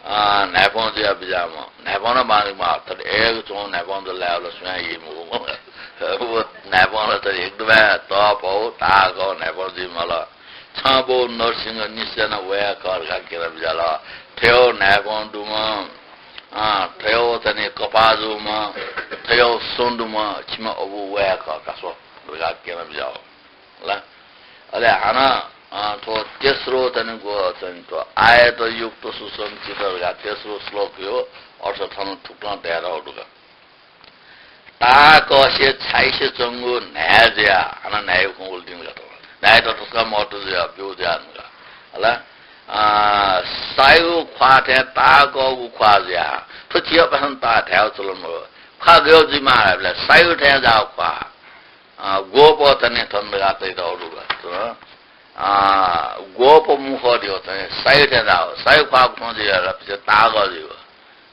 अ, न्हाय्पं जुया बिज्याःम्ह, न्हाय्पं नं बांलाक माः, थथे एक च्वं न्हाय्पं जुल धायेबलय् सुयां यइ मखु। व न्हाय्पं ला थथे एकदमै तःपौ, ताःहाकः न्हाय्पं जुइम्ह ला। छं बौ नरसिंह निश्चय नं वया खः धकाः क्यना बिज्याल। थयौ न्हाय्पं दुम्ह, अ, थयौ तनि कपाः जूम्ह, थयौ सँ दुम्ह छिम्ह अबु वया खः का स्व धकाः क्यना बिज्याल। ला? अले हानं, अ, थ्व तेस्रो तनि ग्व तनि थ्व आयत युक्त सुसंचित धकाः तेस्रो श्लोकयो अर्थ थन थुकथं धयातःगु दु का। ताःहाकःसे छाइसे च्वंगु न्हाय् जुया, हानं न्हाय् खँ उल्टिन का। न्हाय्‌त तसकं महत्व जुया, ब्यू जुया धुंका। हला? अ, सायु ख्वाः थें ताःहाकःगु ख्वाः जुया। थ्व चियापाखें ताः धायेगु चलन मदु। ख्वाः गय् जुइमाः धायेबलय् सायु थें जाःगु ख्वाः। अ, ग्वःपः तनि थन धकाः तइतःगु दु का। अ, ग्वःपः मखु दियो तनि, सायु थें जाःगु। सायु ख्वाः गुथें जुइ धाःसा पिछे ताःहाकः जुइगु।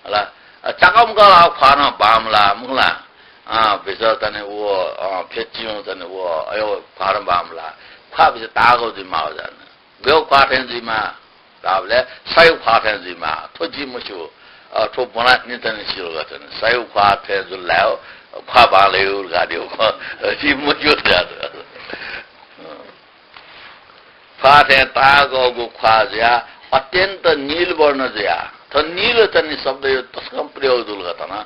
हला? अ, चाकंमकं लाःगु ख्वाः नं बांमलाः, मखु ला? अ, भित्र तनि व, अ, फ्यच्युं तनि व, अयो ख्वाः नं बांमलाः। ख्वाः पिछे ताःहाकः जुइमाः जुया। गय् ख्वाः थें जुइमाः धाःबलय् सायु ख्वाः थें जुइमाः। थ्व जि मस्यू। अ, थ्व ब्वनाः नितनि सिल का तनि। सायु ख्वाः थें जुल धायेगु, ख्वाः बांलाइगु धकाः दियो खँ। जि मस्यू धयातः। अ। ख्वाः थें ताःहाकःगु ख्वाः जुया, अत्यन्त नील वर्ण जुया। थ्व नील तनि शब्दयो तसकं प्रयोग जुल का तन।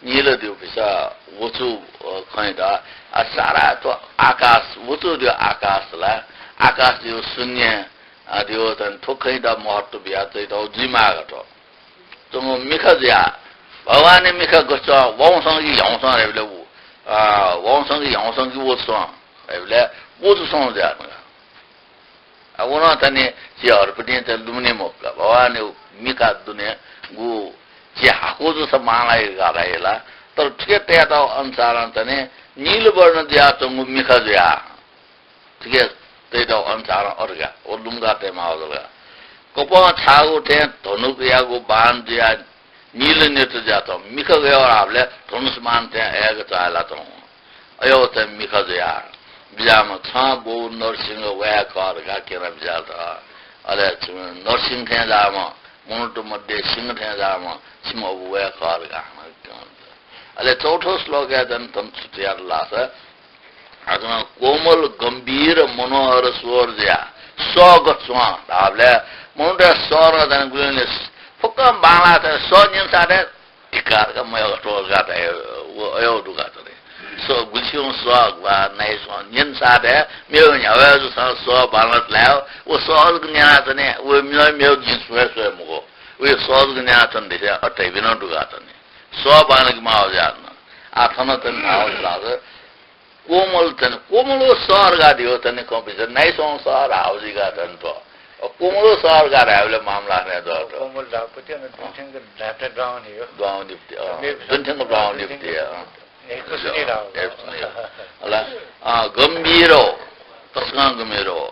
नील दियो भिसा वचु, अ, खँ द। आ, सारा थ्व आकाश, वचु दियो आकाश ला, आकाश दियो शून्य, अ, दियो तनि थ्व खँ द महत्व बिया तइतःगु जुइमाः का थ्व। च्वंगु मिखा जुया, भगवानया मिखा गथे च्वं, वंसं कि ह्याउँसं धायेबलय् व, अ, वंसं कि ह्याउँसं कि वचुसं धायेबलय् वचुसं जुया धुंका। अ, व नं तनि झी हरपतिं तनि लुमने मखु का। भगवानया मिखा दुने गु झी हाकु जूसा बांलाइ का धाइ ला। तर थुके तयातःगु अनुसारं तनि नील वर्ण जुयाच्वंगु मिखा जुया। थुके तयातःगु अनुसारं अथे का, व लुमंका तयेमाःगु जुल का। कपं छाःगु थें धनुकयागु बाण जुया नील नेत्र जुयाच्वं। मिखा गय् धाःबलय् धनुष बाण थें अय्‌क चाःहिलाच्वं। अय्‌क थें मिखा जुया बिज्याःम्ह छं बौ नरसिंह वया खः धकाः क्यना बिज्यात। अले छु नरसिंह थें जाःम्ह, मनूत मध्ये सिंह थें जाःम्ह छिम्ह अबु वया खः धकाः हानं क्यं। अले चौथो श्लोकय् तनि थन छु तयातल धाःसा, हानं कोमल गम्भीर मनोहर स्वर जुया, सः गथे च्वं धाःबलय् मनूतय् सः नं तनि गुलिं गुलिं फुक्कं बांलाः तनि सः न्यंसा तनि धिक्कार का मयः का त्वःगा धाइ, व अय्‌व दुगा तनि। सः गुलिस्युं सः ग्वाः नाइसं न्यंसा तनि मेव न्ह्यावय् जूसां सः बांलात लाय्, व सः जक न्यनातनि, व मिलय् मेव जिं स्वये स्वये मखु। व सः जक न्यनातनि धइथें अथे धइपिं नं दुगा तनि। सः बांलाके माः जुयाः नं। आः थन तनि धाःगु धाःसा कोमल तनि, कोमल सः धकाः धइगु तनि खँ बिचाः नाइसं सः धाःगु जुइगा तनि थ्व। कोमल सः धकाः धायेबलय् मामला हने दत। कोमल धाःगु पति अन दुने थ्यंक धायेबलय् द्वांगु नि हो। द्वांगु नि पति, अँ। मेपिसं दुने थ्यंक द्वांगु नि पति, अँ। न्ह्याइपुसे नि धाःगु। न्ह्याइपुसे नि। हला, अ, गम्भीर, तसकं गम्भीर।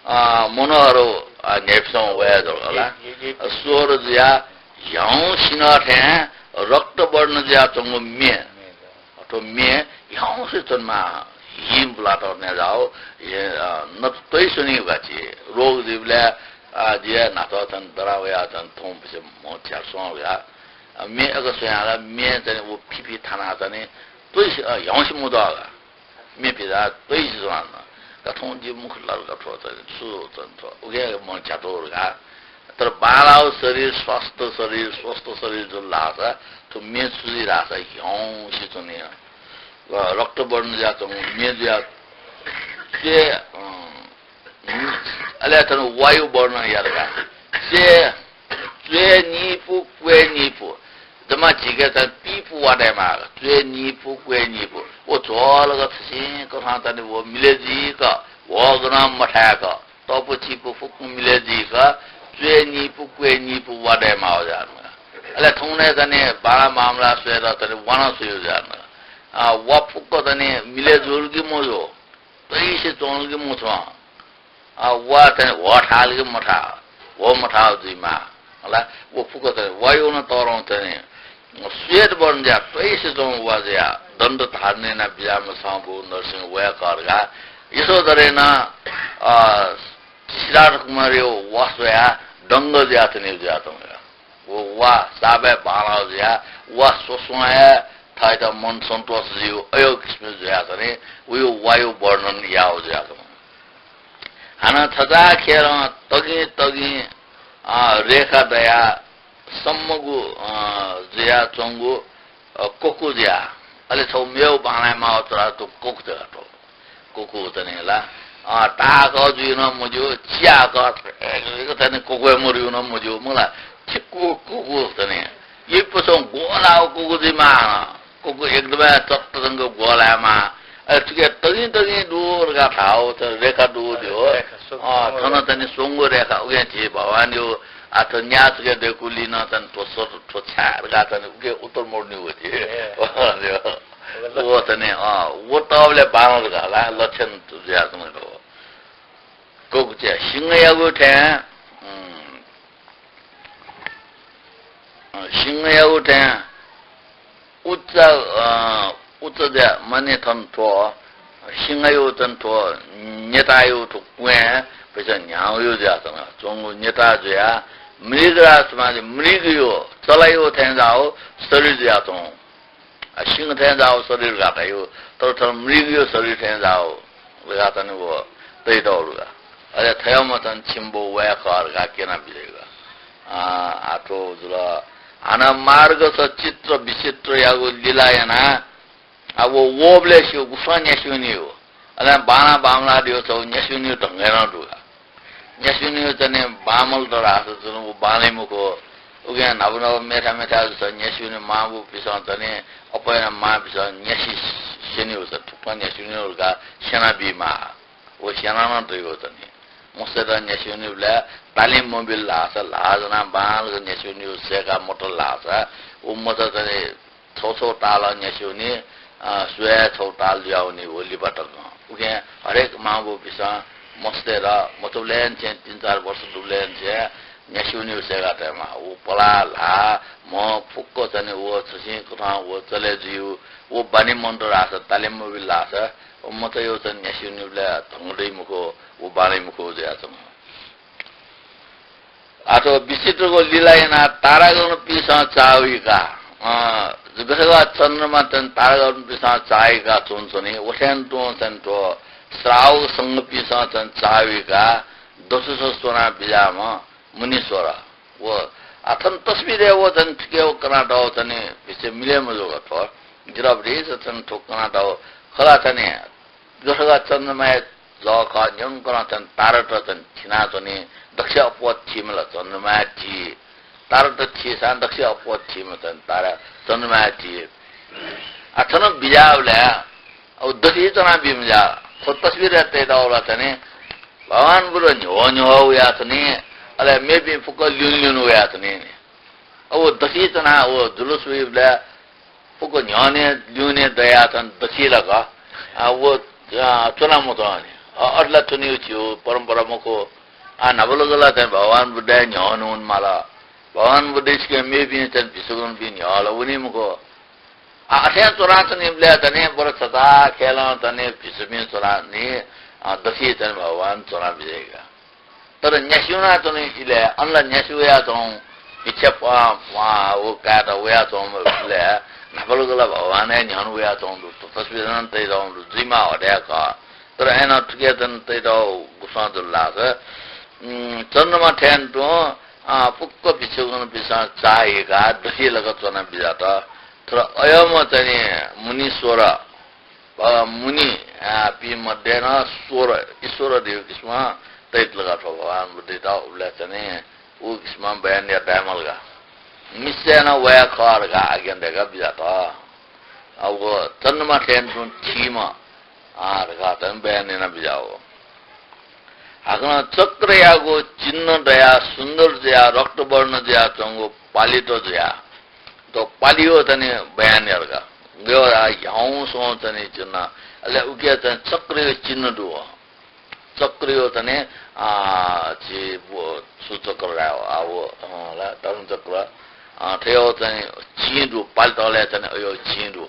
अ, मनोहर, अ, न्ह्याइपुसं वया जुल हला। स्वर जुया ह्याउँसिन थें रक्तवर्ण जुयाच्वंगु मे। अथवा मे ह्याउँसे च्वनेमा, हिं बुलात नयेजाः, हे, अ, न त त्वइसे नि गाछि। रोग जुइबलय्, अ, जुया न्हाचः थन दरा वया थन थौंपिसे म्ह झ्यार स्वं वया। अ, मे अक स्वयां ला मे चाहिँ व फिफि थाना चाहिँ त्वइसे, अ, ह्याउँसे मुदः गा। मे पिजा त्वइसे जुयाच्वन। का थौं जि मुख लर का थ्व चाहिँ छु चाहिँ थ्व। उके मन झ्यातोर गा। तर बांलाव शरीर, स्वस्थ शरीर, स्वस्थ शरीर जुल धाःसा, थ्व मे छु जुइ धाःसा ह्याउँसे च्वने। अ, रक्तवर्ण जुयाच्वंगु मे जुया, के, अँ, अले थन वायु वर्ण यात का। से, च्वय् निपु, क्वय् निपु। जम्मा झीके चाहिँ पिपु वा दयेमाः। च्वय् निपु, क्वय् निपु। व झ्वलक थसिं कथं चाहिँ व मिले जुइक, वगनं मथाय्क, तपु चिपु फुक्क मिले जुइक, च्वय् निपु, क्वय् निपु वा दयेमाः जान। अले थौंने चाहिँ बांला मामला स्वयेत चाहिँ वाना स्वयु जान। अ, वा फुक्क चाहिँ मिले जुल कि मजू, त्वइसे च्वंल कि मच्वं। अ, वा चाहिँ ह्व थाल कि मथा, ह्व मथा जुइमाः। हला, व फुक्क चाहिँ वायुं तःधं चाहिँ श्वेत वर्ण जुया त्वइसे च्वं वा जुया दण्ड धारण याना बिज्याःम्ह संभु नरसिंह वया कर का। यशोधरेन, अ, सिद्धार्थ कुमारया वा स्वया दंग जुया चाहिँ जुया च्वं। व वा साबय् बांलाव जुया, वा स्वस्वं हे थःत मन सन्तोष जुइगु अयो किसिम जुया चाहिँ, वयो वायु वर्णन याव जुया चाहिँ। हानं छचाःखेरं तगिं तगिं, अ, रेखा दया सम्मगु, अ, जुयाच्वंगु, अ, कोकु जुया। अले छौ मेव बांलाये माव चरा तु कोकु जुया तु। कोकु तने ला, अ, ताक जुइन मज्यू, चियाक, ए, तने कोकुए मरुइन मज्यू, मला, चिकु कोकु तने। ये पसं गोलाव कोकु जुइमा, कोकु एकदमै चट्ट जंग गोलायमा। अ, तुके तगिं तगिं दु रगा थाव, त रेखा दु दियो। रेखा, सो-, अ, थन तने सोंगो रेखा, उगे झी भगवान यो, आ, त न्यासके देखु लिन तन तो सर, तो छार गा तने, उगे उत्तर मोड्ने हो जी। ए। ओ तने, अ, ओ तबले बांलाव गा ला, लक्षण जुया तने हो। कोकुचे सिंहयागु थें, उम्, अ, सिंहयागु थें उच्च, अ, उच्च ज्या माने थन थ्व सिंहयागु थन थ्व नेतायागु थ्व क्वँय् पैसा न्ह्यागु ज्या थन च्वंगु नेता जुया मृगराज समाज मृगयो चलायो थें जाव शरीर जुया च्वं। आ, सिंह थें जाव शरीर गा तयो, तर थन मृगयो शरीर थें जाव गा तने व तइतौ गा। अले थयम थन छिम्बो वया खर गा केना बिजय गा। आ, आ, थ्व जुल। हानं मार्गस चित्र विचित्रयागु लीला याना, आ, व वबले स्यू, गुस्वां न्यास्यूनियो। अले बांला बांला दियो छौ न्यास्यूनियो ढंगय् नं दुगा। न्यास्यूनियो तने बांमल तर आस तने व बांलाइ मखु। उगे न्हापा न्हापा मेथा मेथा जुस न्यास्यूनि मांबुपिसं तने अपयना मांपिसं न्यासि स्यनियो स थुक्पा न्यास्यूनियो का स्यना बीमा। व स्यना नं दयो तने। मस्त न्यास्यूनि बले तालिम मबिल लास लाजना बांल न्यास्यूनियो सेका मत लास। व मत तने छौ छौ ताल न्यास्यूनि, अ, स्वया छौ ताल जुयावनी व लिपा तक। उके हरेक मांबुपिसं मस्ते र मतुबलेन छें तीन चार वर्ष दुबलेन छें न्यास्यूनि सेगा तयमा। व पला ला म फुक्क तने व छसिं कथं व चले जुयु, व बानी मन्त्र रास, तालिम मबिल लास, व मतयो तने न्यास्यूनि बले धंगडै मुखो, व बानी मुखो जुया तम। आथो विचित्रको लीला याना तारागणपिसं चाविका, अ, गथेगा चन्द्रमा तन तारागणपिसं चाविका चुन चुनी, वथेन तुं तन तो श्रावक संघपिसं तन चाविका दसुस स्वना बिजाम मुनीश्वर। व आथन तस्वीर वो तन ठिके वो कना दौ तने विचे मिले मजो गथो। गिरब रे तन ठोक कना दौ खला तने गथेगा चन्द्रमाया जःखः न्यंकनं तन तारात तन थिनाच्वनी। दक्ष अप्वः थीम्ह ला चन्द्रमाया थी। तारात थीसां दक्ष अप्वः थीम्ह तन तारा चन्द्रमाया थी। आ, थन बिजाबलय् अब दथि तना बिमजा। थ्व तस्वीर तयेत औला तने भगवान बुद्ध न्ह्यः न्ह्यः वया तने, अले मेपिं फुक्क ल्युन ल्युन वया तने। अब दथि तना व जुलुस वइबलय् फुक्क न्ह्यःने ल्यूने दयाः चाहिँ दछि लाक, आ, व, आ, च्वना मतःनि। अ, अथे ला च्वनीगु झीगु परम्परा मखु। आ, न्हापालाक ला चाहिँ भगवान बुद्धया न्ह्यःने वनेमाल। भगवान बुद्धया सिकं मेपिं चाहिँ भिक्षुगणपिं न्ह्यः ला वनी मखु। आ, अथे च्वनाच्वनीबलय् चाहिँ बरु छता खेलं चाहिँ भिक्षुपिं च्वनाच्वनी, आ, दछि चाहिँ भगवान च्वना बिज्याइगु। तर न्यासि वनाच्वंगु इलय्, अन ला न्यासि वयाच्वंगु भिक्षा प-, प-, व कायेत वयाच्वंगु इलय् न्हापालाक ला भगवानया न्ह्यःने वयाच्वंगु दु, तसकं नं तयातःगु दु, जुइमाः धयागु खः। तर अय्नं थुकियात नं तयातःगु गुबलें दु धाःसा, उम्, चन्द्रमा थें तुं, अ, फुक्क भिक्षुगणपिन्सं चाःहिकाः दछि लाक च्वना बिज्यात। तर अय्म्ह चाहिँ मुनीश्वर, अ, मुनि, अ, पिं मध्ये नं स्वर, ईश्वर धइगु किसिमं तयातल का थ्व भगवान बुद्धयात। उबलय् चाहिँ व किसिमं बयान याये दयेमाल का। निश्चयं नं वया खः धकाः आज्ञा दयेका बिज्यात। अ, व चन्द्रमा थें तुं थीम्ह, अ, धकाः चाहिँ बयान याना बिज्यात। हाकनं चक्रयागु चिन्ह दयाः सुन्दर जुयाः रक्तवर्ण जुयाच्वंगु पालित जुयाः, थ्व पालियो चाहिँ बयान यात का। गयो आ ह्याउँसं चाहिँ चिन्ह, अले उकिया चाहिँ चक्रयो चिन्ह दु। चक्रयो चाहिँ, आ, झी व, सु चक्र धाये, आ, व, अँ, ला, धर्मचक्र, अँ, थ्वयो चाहिँ चिं दु, पालितलय् चाहिँ अयो चिं दु।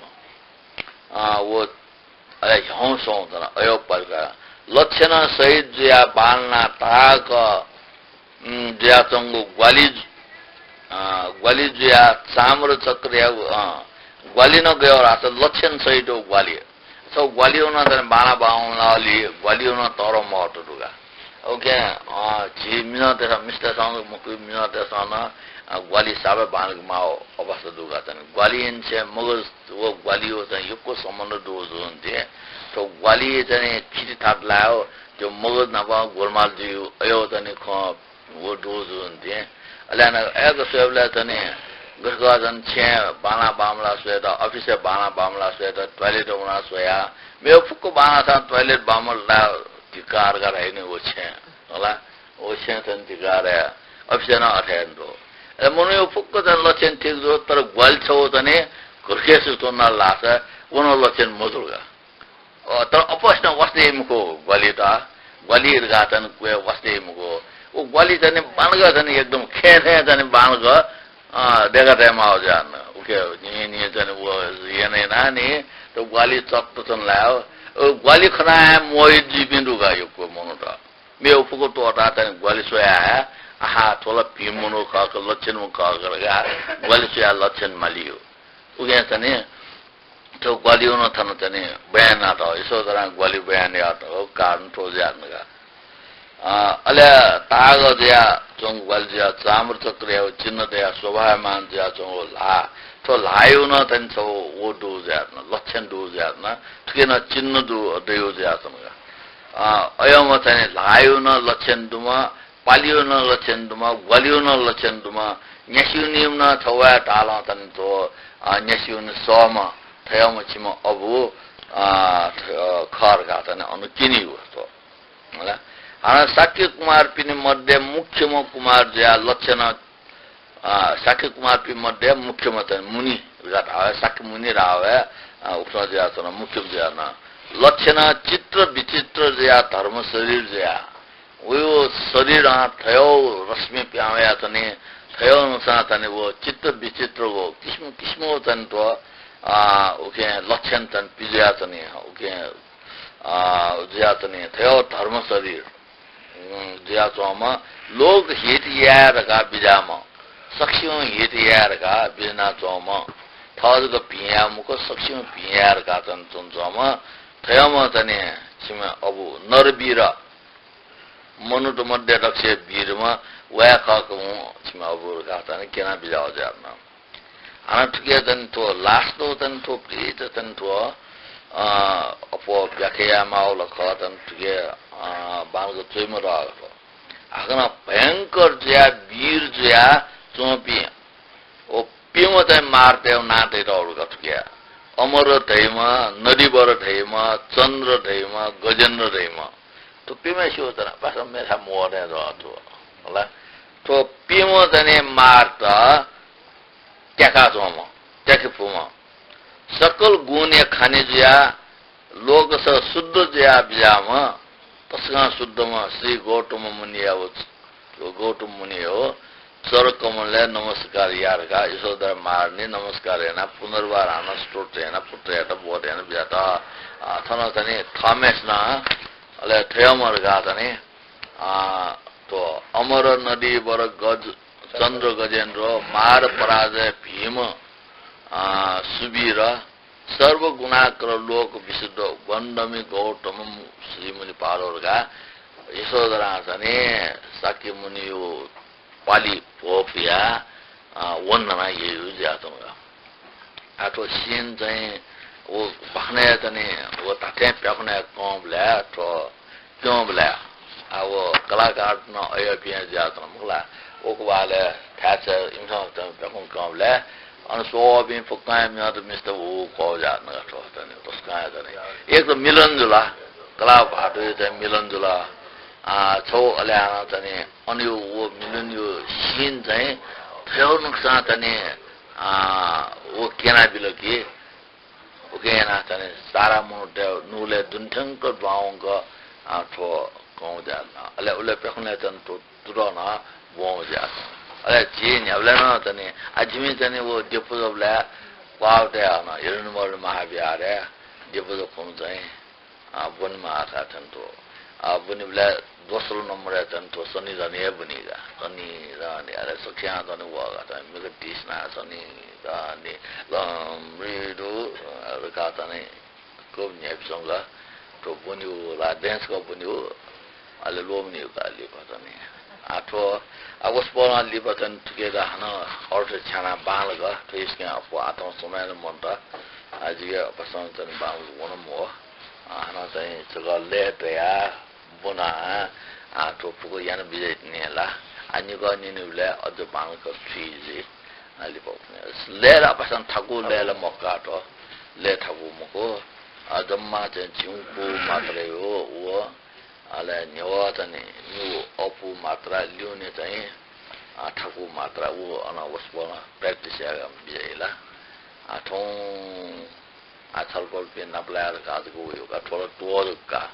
अँ, व, अले ह्याउँसं चाहिँ अयो पालित। लक्षण सहित जुया बांलानाः ताःक उम्, जुयाच्वंगु ग्वालि, अ, ग्वालि जुया चाम्र चक्रया, अ, ग्वालि नं गयो धाःसा लक्षण सहित ग्वालि। थ्व ग्वालियो नं चाहिँ बांला बांमलाःलि ग्वालियो नं तःधं महत्व दु का। OK, अ, झी मिजंतय्सं, मिस्तय्सं, मखु मिजंतय्सं नं, अ, ग्वालि साबे बांलाक माःगु अवस्था दु का। चाहिँ ग्वालि इनसे मगज व ग्वालियो चाहिँ यक्व सम्बन्ध दु जुइ धुन। थ्व ग्वालि चाहिँ खिति थात लायो, त्यो मगज नाप गोलमाल जुइ, अयो चाहिँ खँ व दु जुइ धुन। अले हानं अय्क स्वयेबलय् चाहिँ गथेकं चाहिँ छेँय् बांला बांमलाः स्वयेत, अफिसय् बांला बांमलाः स्वयेत, toilet वनाः स्वया। मेगु फुक्क बांलाःसां toilet बांमलाः धिक्कार का धाइ नि व छेँ। होला, व छेँ चाहिँ धिक्कार या। अफिसय् नं अथे हे दु। अले मनूयो फुक्क चाहिँ लक्षण ठीक दु, तर ग्वालि छगू चाहिँ घुर्केसे च्वना लाःसा व नं लक्षण मजुल का। अ, तर अपसनं वास्ते मखु ग्वालि त, ग्वालि धकाः चाहिँ क्वय् वास्ते मखु। व ग्वालि चाहिँ बांलाक चाहिँ एकदम खेँ थें चाहिँ बांलाक, अ, देका तये माःगु जुयाच्वन। उके निं निं चाहिँ व यने नानी त ग्वालि चत्त चाहिँ लायो। अ, ग्वालि खनाः हे मोहित जुइपिं दु का यक्व मनूत। मेगु फुक्क त्वःताः चाहिँ ग्वालि स्वयाः हे, आहा, थ्व ला भिं मनू खः का, लक्षण मनू खः का धकाः ग्वालि स्वयाः लक्षण मालीगु। उकिं चाहिँ थ्व ग्वालियो नं थन चाहिँ बयान यात, यशोधरां ग्वालि बयान यात, कारण थ्व जुयाच्वन का। अ, अले ताःक जुयाच्वंगु ग्वालि जुयाः चाम्र चक्रया चिन्ह दयाः शोभायमान जुयाच्वंगु ल्हाः, थ्व ल्हाःयो नं चाहिँ छगू व दु जुयाच्वन, लक्षण दु जुयाच्वन, थुके नं चिन्ह दु, दइगु जुयाच्वन का। अ, अय्म्ह चाहिँ ल्हाःयो नं लक्षण दुम्ह, पालियो नं लक्षण दुम्ह, ग्वालियो नं लक्षण दुम्ह, न्यासियो निम्ह नं छगू हे धालं चाहिँ थ्व, अ, न्यासियो नि सःम्ह, थय्म्ह छिम्ह अबु, अ, थ-, अ, खः धकाः चाहिँ अन क्यनीगु थ्व। होला। हानं शाक्य कुमारपिनि मध्ये मुख्यम्ह कुमार जुयाः लक्षण, अ, शाक्य कुमारपिनि मध्ये मुख्यम्ह चाहिँ मुनि धकाः धाः हे, शाक्य मुनि धाः हे, अ, उखं जुयाच्वन, मुख्यम्ह जुयाच्वन। लक्षण चित्र विचित्र जुयाः धर्म शरीर जुयाः। वयो शरीरं थय् रश्मि पिहां वयाच्वनी, थय् अनुसार चाहिँ व चित्र विचित्र व किसिम किसिमको चाहिँ थ्व, अ, उके लक्षण चाहिँ पिजुयाच्वनी, उके, अ, जुयाच्वनी, थय् धर्म शरीर। उम्, जुयाच्वंम्ह, लोक हित याये धकाः बिज्याःम्ह, सकसिगुं हित याये धकाः बिज्यानाच्वंम्ह, थः जक भिं याये मखु, सकसिगुं भिं याये धकाः चाहिँ च्वनाच्वंम्ह, थय्म्ह चाहिँ छिम्ह अबु नरवीर, मनूत मध्ये दक्वसिबें वीरम्ह व हे खः का हुँ, छिम्ह अबु धकाः चाहिँ क्यना बिज्याःगु जुयाच्वन। हानं थुके चाहिँ थ्व last-य् चाहिँ थ्व प्रेत चाहिँ थ्व, अ, अप्वः व्याख्या यायेमाःगु ला खः चाहिँ थुके, अ, बांलाक च्वइम्ह दु का थ्व। हाकनं भयंकर जुयाः वीर जुयाच्वंपिं व प्यम्ह चाहिँ मारतय् नां तयातःगु दु का थुके। अमर धइम्ह, नदीवर धइम्ह, चन्द्र धइम्ह, गजेन्द्र धइम्ह। थ्व प्यम्हय्सिगु चाहिँ पासा मेथाय् म्वःतये दु थ्व। होला। थ्व प्यम्ह चाहिँ मारत त्याकाच्वंम्ह, त्याके फुम्ह। सकल गुणया खानि जुया, लोकस शुद्ध जुया बिजाम, तसकं शुद्धम श्री गौतम मुनिया हो, गौतम मुनि हो। चरणकमलय् नमस्कार यार का, यशोधरा मारनि नमस्कार याना, पुनर्वार हानं स्तोत्र याना, पुत्रयात बोध याना बिजात। अ, थन तनि थमेस न, अले थयमर गा तनि, अ, तो अमर नदीवर गज, चन्द्र गजेन्द्र, मार पराजय भीम, अ, सुवीर, सर्वगुणाकर लोक विशुद्ध वन्दमि गौतम श्रीमुनि पादोर का। यशोधरा तनि शाक्यमुनियो पालि भोपुया, अ, वन्दना ययु ज्यातम का। आ, थ्व scene चाहिँ व बाखनय् तनि व धात्थें प्याखनय् कंबलय् थ्व क्यंबलय् आ, व कलाकार नं अय्‌पिं ज्यातम मखु ला। वकबालय् थाय्‌चय् इमिसं तनि प्याखुं कंबलय् अन स्वःपिं फुक्कं म्यत मिस्त उ कौ ज्यातम का थ्व तनि तसकं तनि। एक त मिलन जुला, कला भातुइ चाहिँ मिलन जुला। आ, छौ अले हानं तनि अन यो व मिलन यो scene चाहिँ थयौ नुकसान तनि, आ, व केना बिल कि उके यानाः तनि सारा मनूतय् नुगलय् दुने थ्यंक दुहां वंक, अ, थ्व कं ज्यात। अले उले प्याखुनय् तनि थ्व तुतः नं ब्वं ज्यात। अले झी न्ह्याबलें नं तनि, आ, जिमि तनि व द्यपुजबलय् क्वाःबलय् अन हिरण्यमर्द महाविहारय् द्यपुजब खुम्ह चाहिँ, अ, ब्वनेमाः का तनि थ्व। अ, ब्वनेबलय् दोस्रो नम्बरय् तनि थ्व शनि धनि हे ब्वनी का। शनि धनि, अले सकस्यां तनि वः का तनि, मिखा तिसिना शनि धनि, लमृदु, अ, का तनि, कब न्ह्याइपुसे वंक थ्व ब्वनीगु ला, dance कब ब्वनीगु, अले ल्वःमनीगु का लिपा तनि। आ, थ्व, आ, वसपोलं लिपा तनि थुके ला हानं अर्थ छ्याना बांलाक, थ्व इस्के अप्वः आथं समय नं मन्त। आ, जिके अपसं तनि बांलाक वन मो। आ, हानं चाहिँ छकः लय् तया ब्वना, आ, थ्व फुक्क याना बिज्याइतिनि ला। आ, निकः निनिबलय् अझ बांलाक थुइ जुइ। आ, लिपा लय् ला अपसं थाकु लय् ला मखु का थ्व। लय् थाकु मखु। आ, जम्मा चाहिँ झिंकू मात्रै हो, व, अले न्ह्यवः तनि निगू अपु मात्रा, ल्यूने चाहिँ, आ, थाकु मात्रा, व अन वसपोलं practice यायेगु बिज्याइ ला। आ, थौं आ, छलपोलपिं नापलाये धकाः जक वय्‌कः थ्व ला त्वःदुगु का।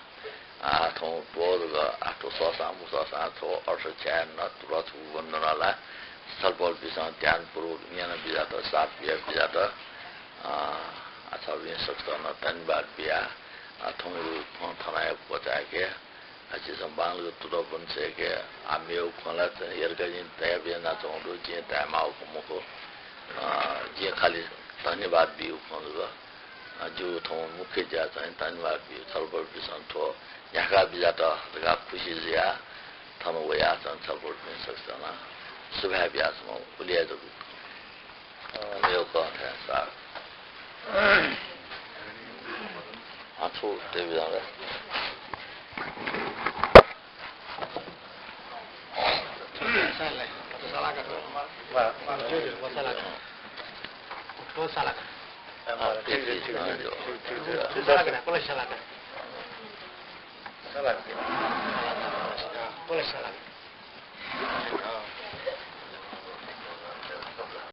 आ, थौं त्वःदुगु, आ, थ्व सःसां मसःसां थ्व अर्थ छ्याये न, तुरत वन्दना ला। छलपोलपिन्सं ध्यानपूर्वक न्यना बिज्यात, साथ बिया बिज्यात। आ, आ, छलपोलपिं सकसितं नं धन्यवाद बिया। आ, थौंया खँ थन हे क्वचाय्‌के। आ, झीसं बांलाक तुतः ब्वने सय्‌के। आ, मेगु खँ ला यर्का जिं तयाबियानाच्वंगु दु, जिं धायेमाःगु खँ मखु। अ, जिं खालि धन्यवाद बीगु खँ जक। अ, जिगु थौं मुख्य ज्या चाहिँ धन्यवाद बीगु। छलपोलपिन्सं थ्व न्ह्याका बिज्यात धकाः खुसी जुयाः थन वयाच्वंगु छलपोलपिं सकसितं नं सुभाय् बियाच्वंगु उलि हे जक। अ, मेगु खँ थें सार। अ, छु तेबी जाँदा।